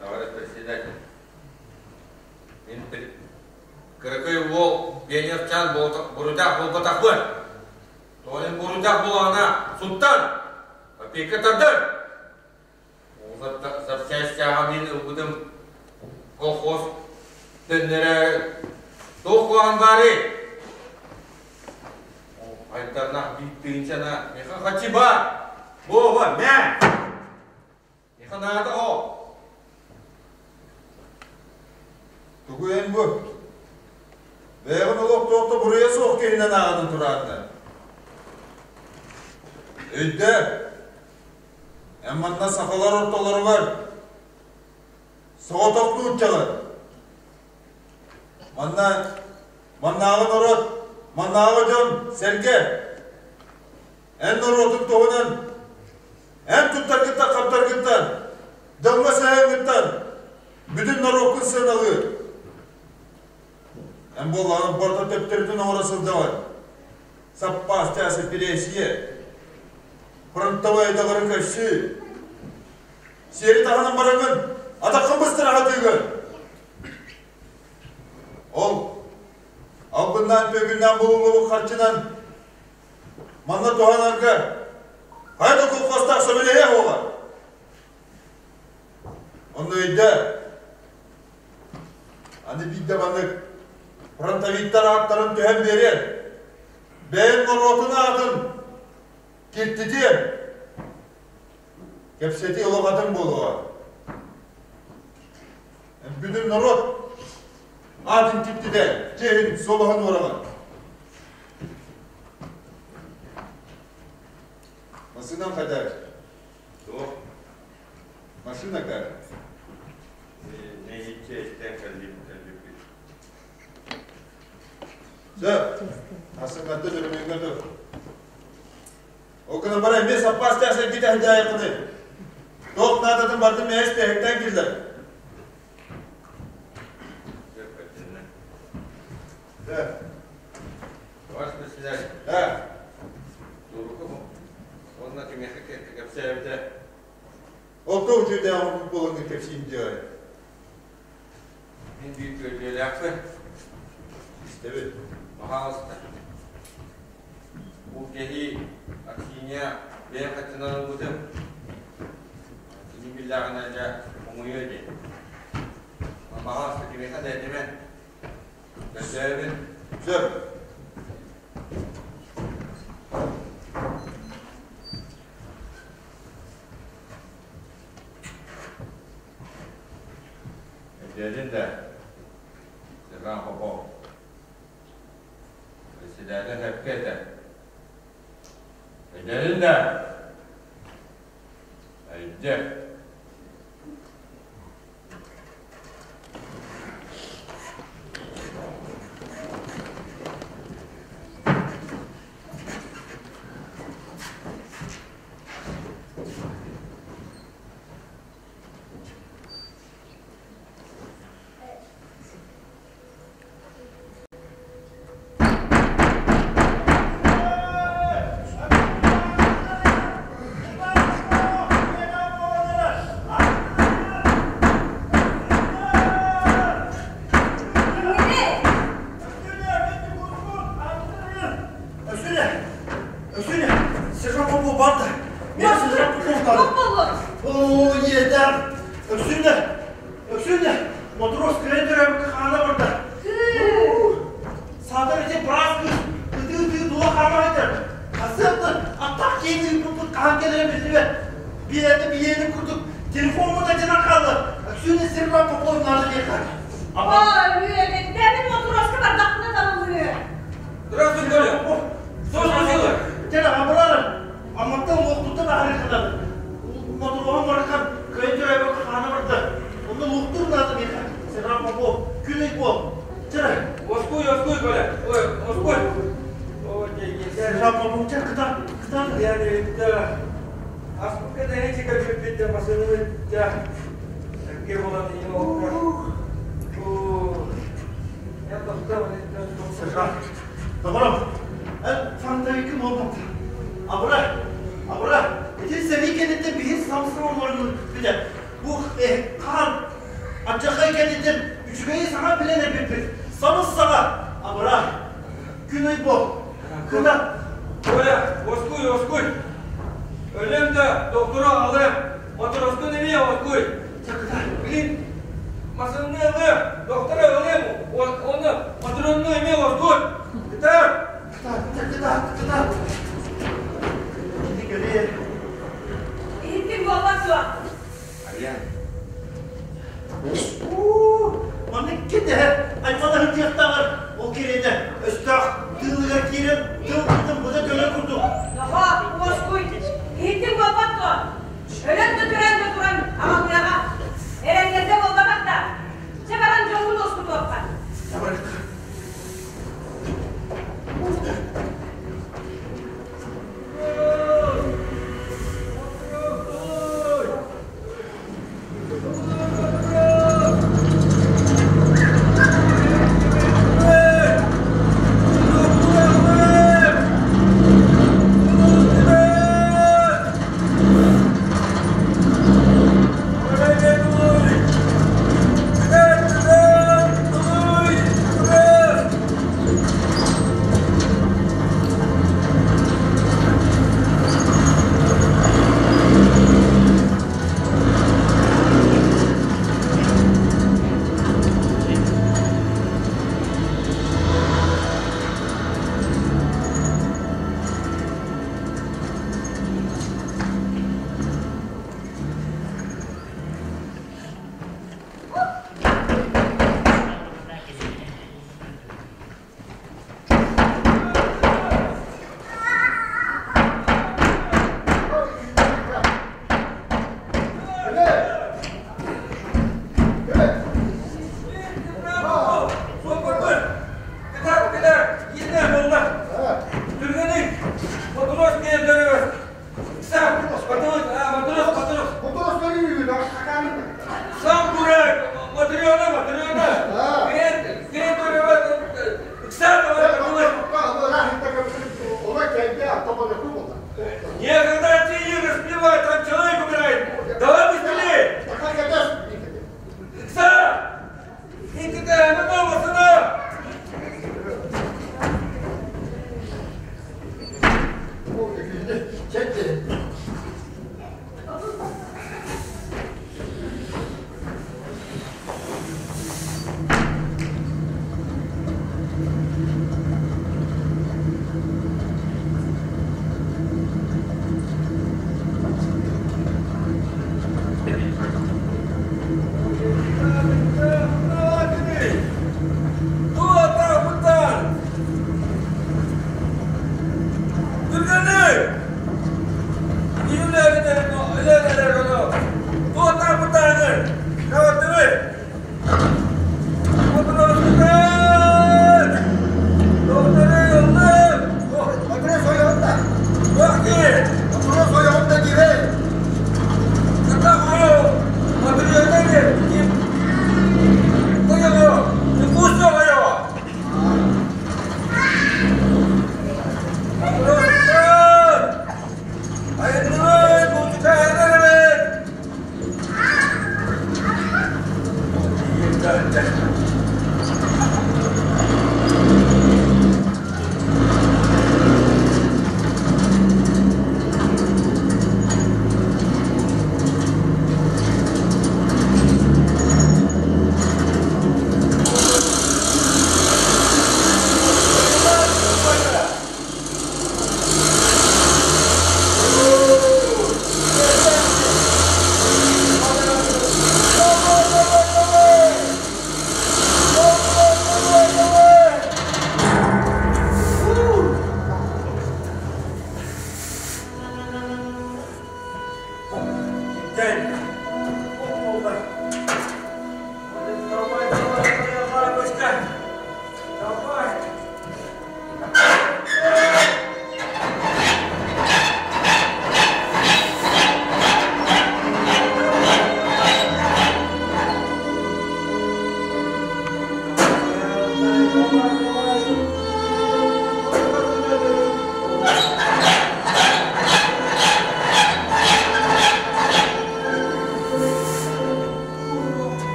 Товарищ председатель, мин кыракый уол пионерчан буруйдаах буолбатахпын. Тоҕо буруйдаах буолаҕына суттан, опека тардан. Запчастяҕа мин ылбытым колхоз төннөрө туох куһаҕан баарый? Айдарнах биир тыынчана миэхэ хачыба! Буоба, мэ! Миэхэ наада о! Тугу эн бу? Бэйэҕин олохтоохто буруйа суох киһинэн ааҕынан тураатта. Өйдөө! Эн манна сахалар ортолоругар соҕотох нууччалар. Манна маннааҕы норуот, маннааҕы дьон сэргэ. Эн норуотун туһунан, эн туттаргыттан хаптаргыттан, дьоҥҥо сэһэҥҥиттэн бүтүн норуоккун сыаналыыр. Эн буоллаҕына барыта төптөрүтүн оҥоро сылдьаҕын. Саппаас чаас эпирээссийэ, фронтовой доҕору көрсүү, сиэри таһынан бараҥҥын атаххын быстара сатыыгын. Ол албыннаан түөкүннээн булуллубут харчынан манна туһанарга хайа да колхозтаах сөбүлэһиэ буолар. Онно өйдөө. Аны биирдэ маннык фронтовиктар ааттарын түһэн биэриэн, бэйэҥ норуотун аатын киртитиэн, кэпсэтии олох атын буолуоҕа. Бүтүн норуот аатын киртитэ, чиэһин, суобаһын уораҕын. Массыынан хайдар? Туох? Машина как? Нэһииччэ истэн кэллибит. Сөп. Ассыҥҥатты өрөмүөҥҥэ тур. Ол гынан баран эмиэ саппаас чаас эргитэ сылдьаайаххыный. Туох наадатын бардым мэһэс тэһиктэн киллэр. Сөп, өттүнэ. Да. Товарищ председатель. Да. Туруку уонна кимиэхэ кэпсээбитэ. Ол то үчүгэйдээх омук буолан кэпсиим диэҕэй. Мин биир күөллүүлээхпин. Истэбит. Пожалуйста. Бу киһи Аксинья бэйэм хаччынан ылбытым. Кини биллэҕинэ дьэ хомуйуо дии. Пожалуйста, кимиэхэ да этимэн. Көрдөөбүн. Сөп. Өйдөөтүн да, Сержант Попов. Председатель сөпкө этэр. Өйдөөтүн да, өйдө. Өсүнэ! Өсүнэ! Сержант Попов барда. Мен сержант Попов барды. Оо, иэдээн! Өксүнэ! Өксүнэ! Матрос кыайан төрөөбүккэ хаана барда. Саатар ити быраас кыыс ытыы-ытыы тула хаама сылдьар. Хасыаттан аттаах киһини ыыппыппыт хаһан кэлэрэ биллибэт. Биэни биэни курдук телефоммут алдьанан хаалла. Өксүнэ сержант Попов наада диэххэ. Ой, матроска бардахпына табыллыы. Здравствуй, Коля. Что случилось? Дьэ, абырарым. Амматтан луохтуттан аһарыахтанар. Мотуруоһун барахан кыайан төрөөбөккө хаана барда. Онно луохтуур наада миэхэ. Сержант Попов, күн ый буол. Чэ, Оскуй, оскуй, Коля. Ой, оскуй. Ой, Сержант Попов, чэ, кытар, кытар. Я не да. Аспыкка дэһичи кэлбиппит масыны да. Такке болан не мог. Я тоқтам, Сержант, доҕорум, эн фронтовиккын буолбут. Абыра, абыра, ити сэрии кэнниттэн биһи самсыҥ олорунун билэр. Бу хаан алдьархай кэнниттэн үчүгэйи саҥа билэн эппиппит. Сабыс саҥа, абыра, күн ый буол. Кына. Коля, оскуй, оскуй. Өлөм да, доктору алыам. Матроскун эмиэ оскуй. Блин, масынны ылыам, доктора ылыам, оны матронну эмиэ оскуй. Кытар. Кытаат, кытаат, кытаат. Кини кэлиэ. Иһиттиҥ буолбат дуо? Арыйаан. Уу, маннык кэтэһэ аймана сылдьыахтааҕар ол кэриэтэ өстөөх тыылыгар киирэн тыл бытын быта көлө курдук. Нохоо, уоскуй. Иһиттиҥ буолбат дуо? Өлөн да төрөөн да туран аҕалыаҕа. Эрэннэргэ буолбатах да. Чэ баран дьоҥҥун уоскутуохха.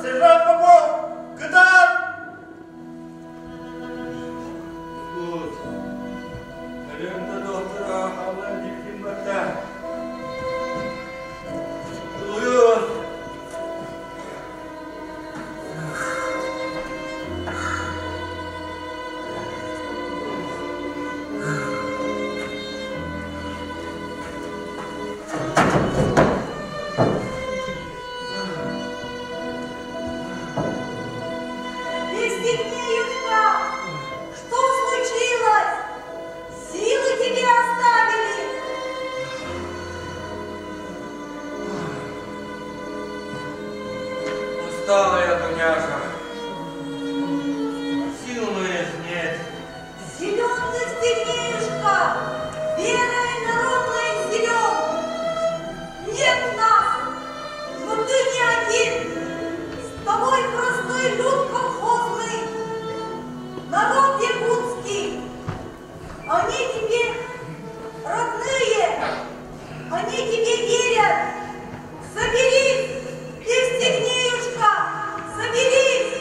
Сержант Попов, кытаат! Тут. Өлөм да доктора халлан дьиктин батта. Тулуйун. Евстигнеюшка, что случилось? Силы тебе оставили? Устала я, Дуняша. Сил моих нет. Силен ты, Евстигнеюшка, верой народной силен. Нет нас, но ты не один. С тобой простой люд колхозный, народ якутский. Они тебе родные, они тебе верят. Соберись, Евстигнеюшка, соберись.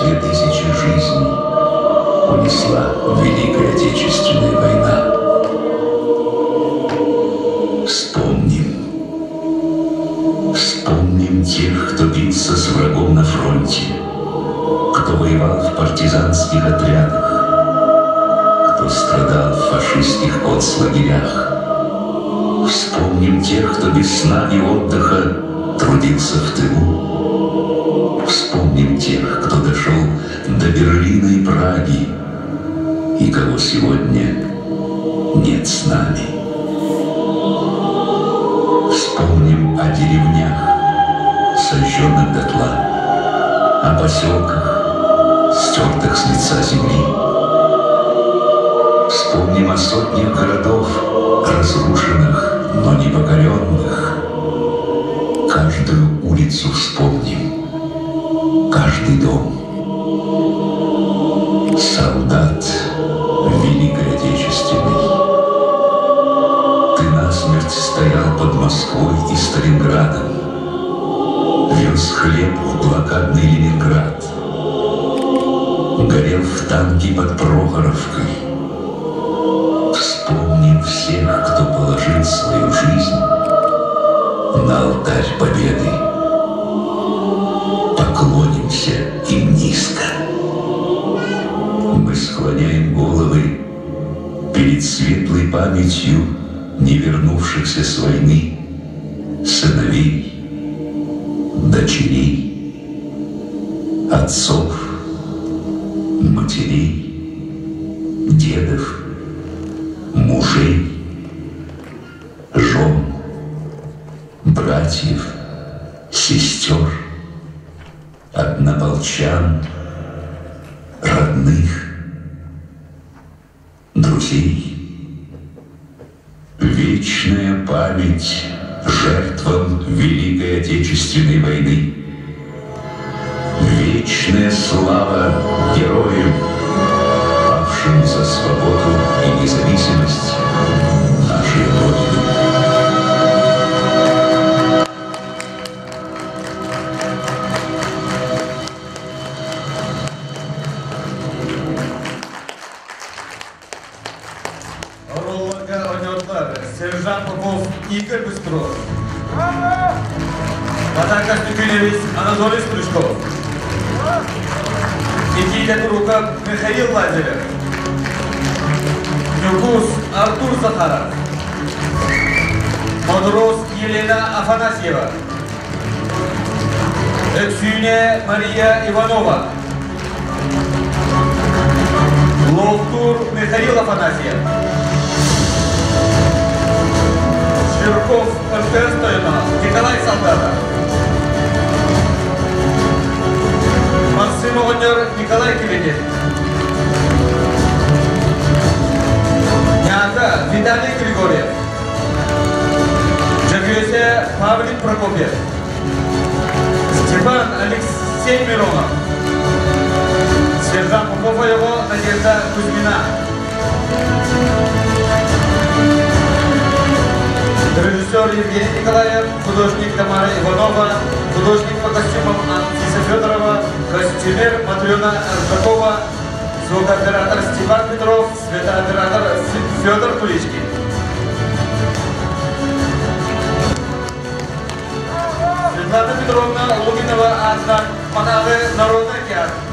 2000 жизней унесла Великая Отечественная война. Вспомним. Вспомним тех, кто бился с врагом на фронте, кто воевал в партизанских отрядах, кто страдал в фашистских концлагерях. Вспомним тех, кто без сна и отдыха трудился в тылу. Вспомним тех, кто дошел до Берлина и Праги, и кого сегодня нет с нами. Вспомним о деревнях, сожженных дотла, о поселках, стертых с лица земли. Вспомним о сотнях городов, разрушенных, но не покоренных. Каждую улицу вспомним, каждый дом. Солдат Великой Отечественной, ты насмерть стоял под Москвой и Сталинградом, вез хлеб в блокадный Ленинград, горел в танке под Прохоровкой. Вспомним всех, кто положил свою жизнь на алтарь победы. Поклонимся им низко. Мы склоняем головы перед светлой памятью не вернувшихся с войны сыновей, дочерей, отцов, матерей, дедов, мужей, жен, братьев, сестер, однополчан, родных, друзей. Вечная память жертвам Великой Отечественной войны. Вечная слава героям, павшим за свободу и независимость нашей Родины. Оруолларга оонньоотулар сержант Попов Игорь Быстров, Батака Стукилевич Анатолий Стручков, Никита Туруков Михаил Лазарев, Ньукус Артур Захаров, Модрос Елена Афанасьева, Өксүүнэ Мария Иванова, Локтур Михаил Афанасьев, Жирков МТС тойоно Николай Солдатов, Максим оҕонньор Николай Кибитин, Ньаата Виталий Григорьев, Дьөгүөсэ Павлик Прокопьев, Степан Алексей Миронов, Сержант Попов ойоҕо Надежда Кузьмина, Режиссер Евгений Николаев, художник Тамара Иванова, художник по костюмам Анфиса Федорова, костюмер Матрена Аржакова, звукооператор Степан Петров, светооператор Федор Куличкин. Светлана Петровна Лугинова Анна Маналы народный театр.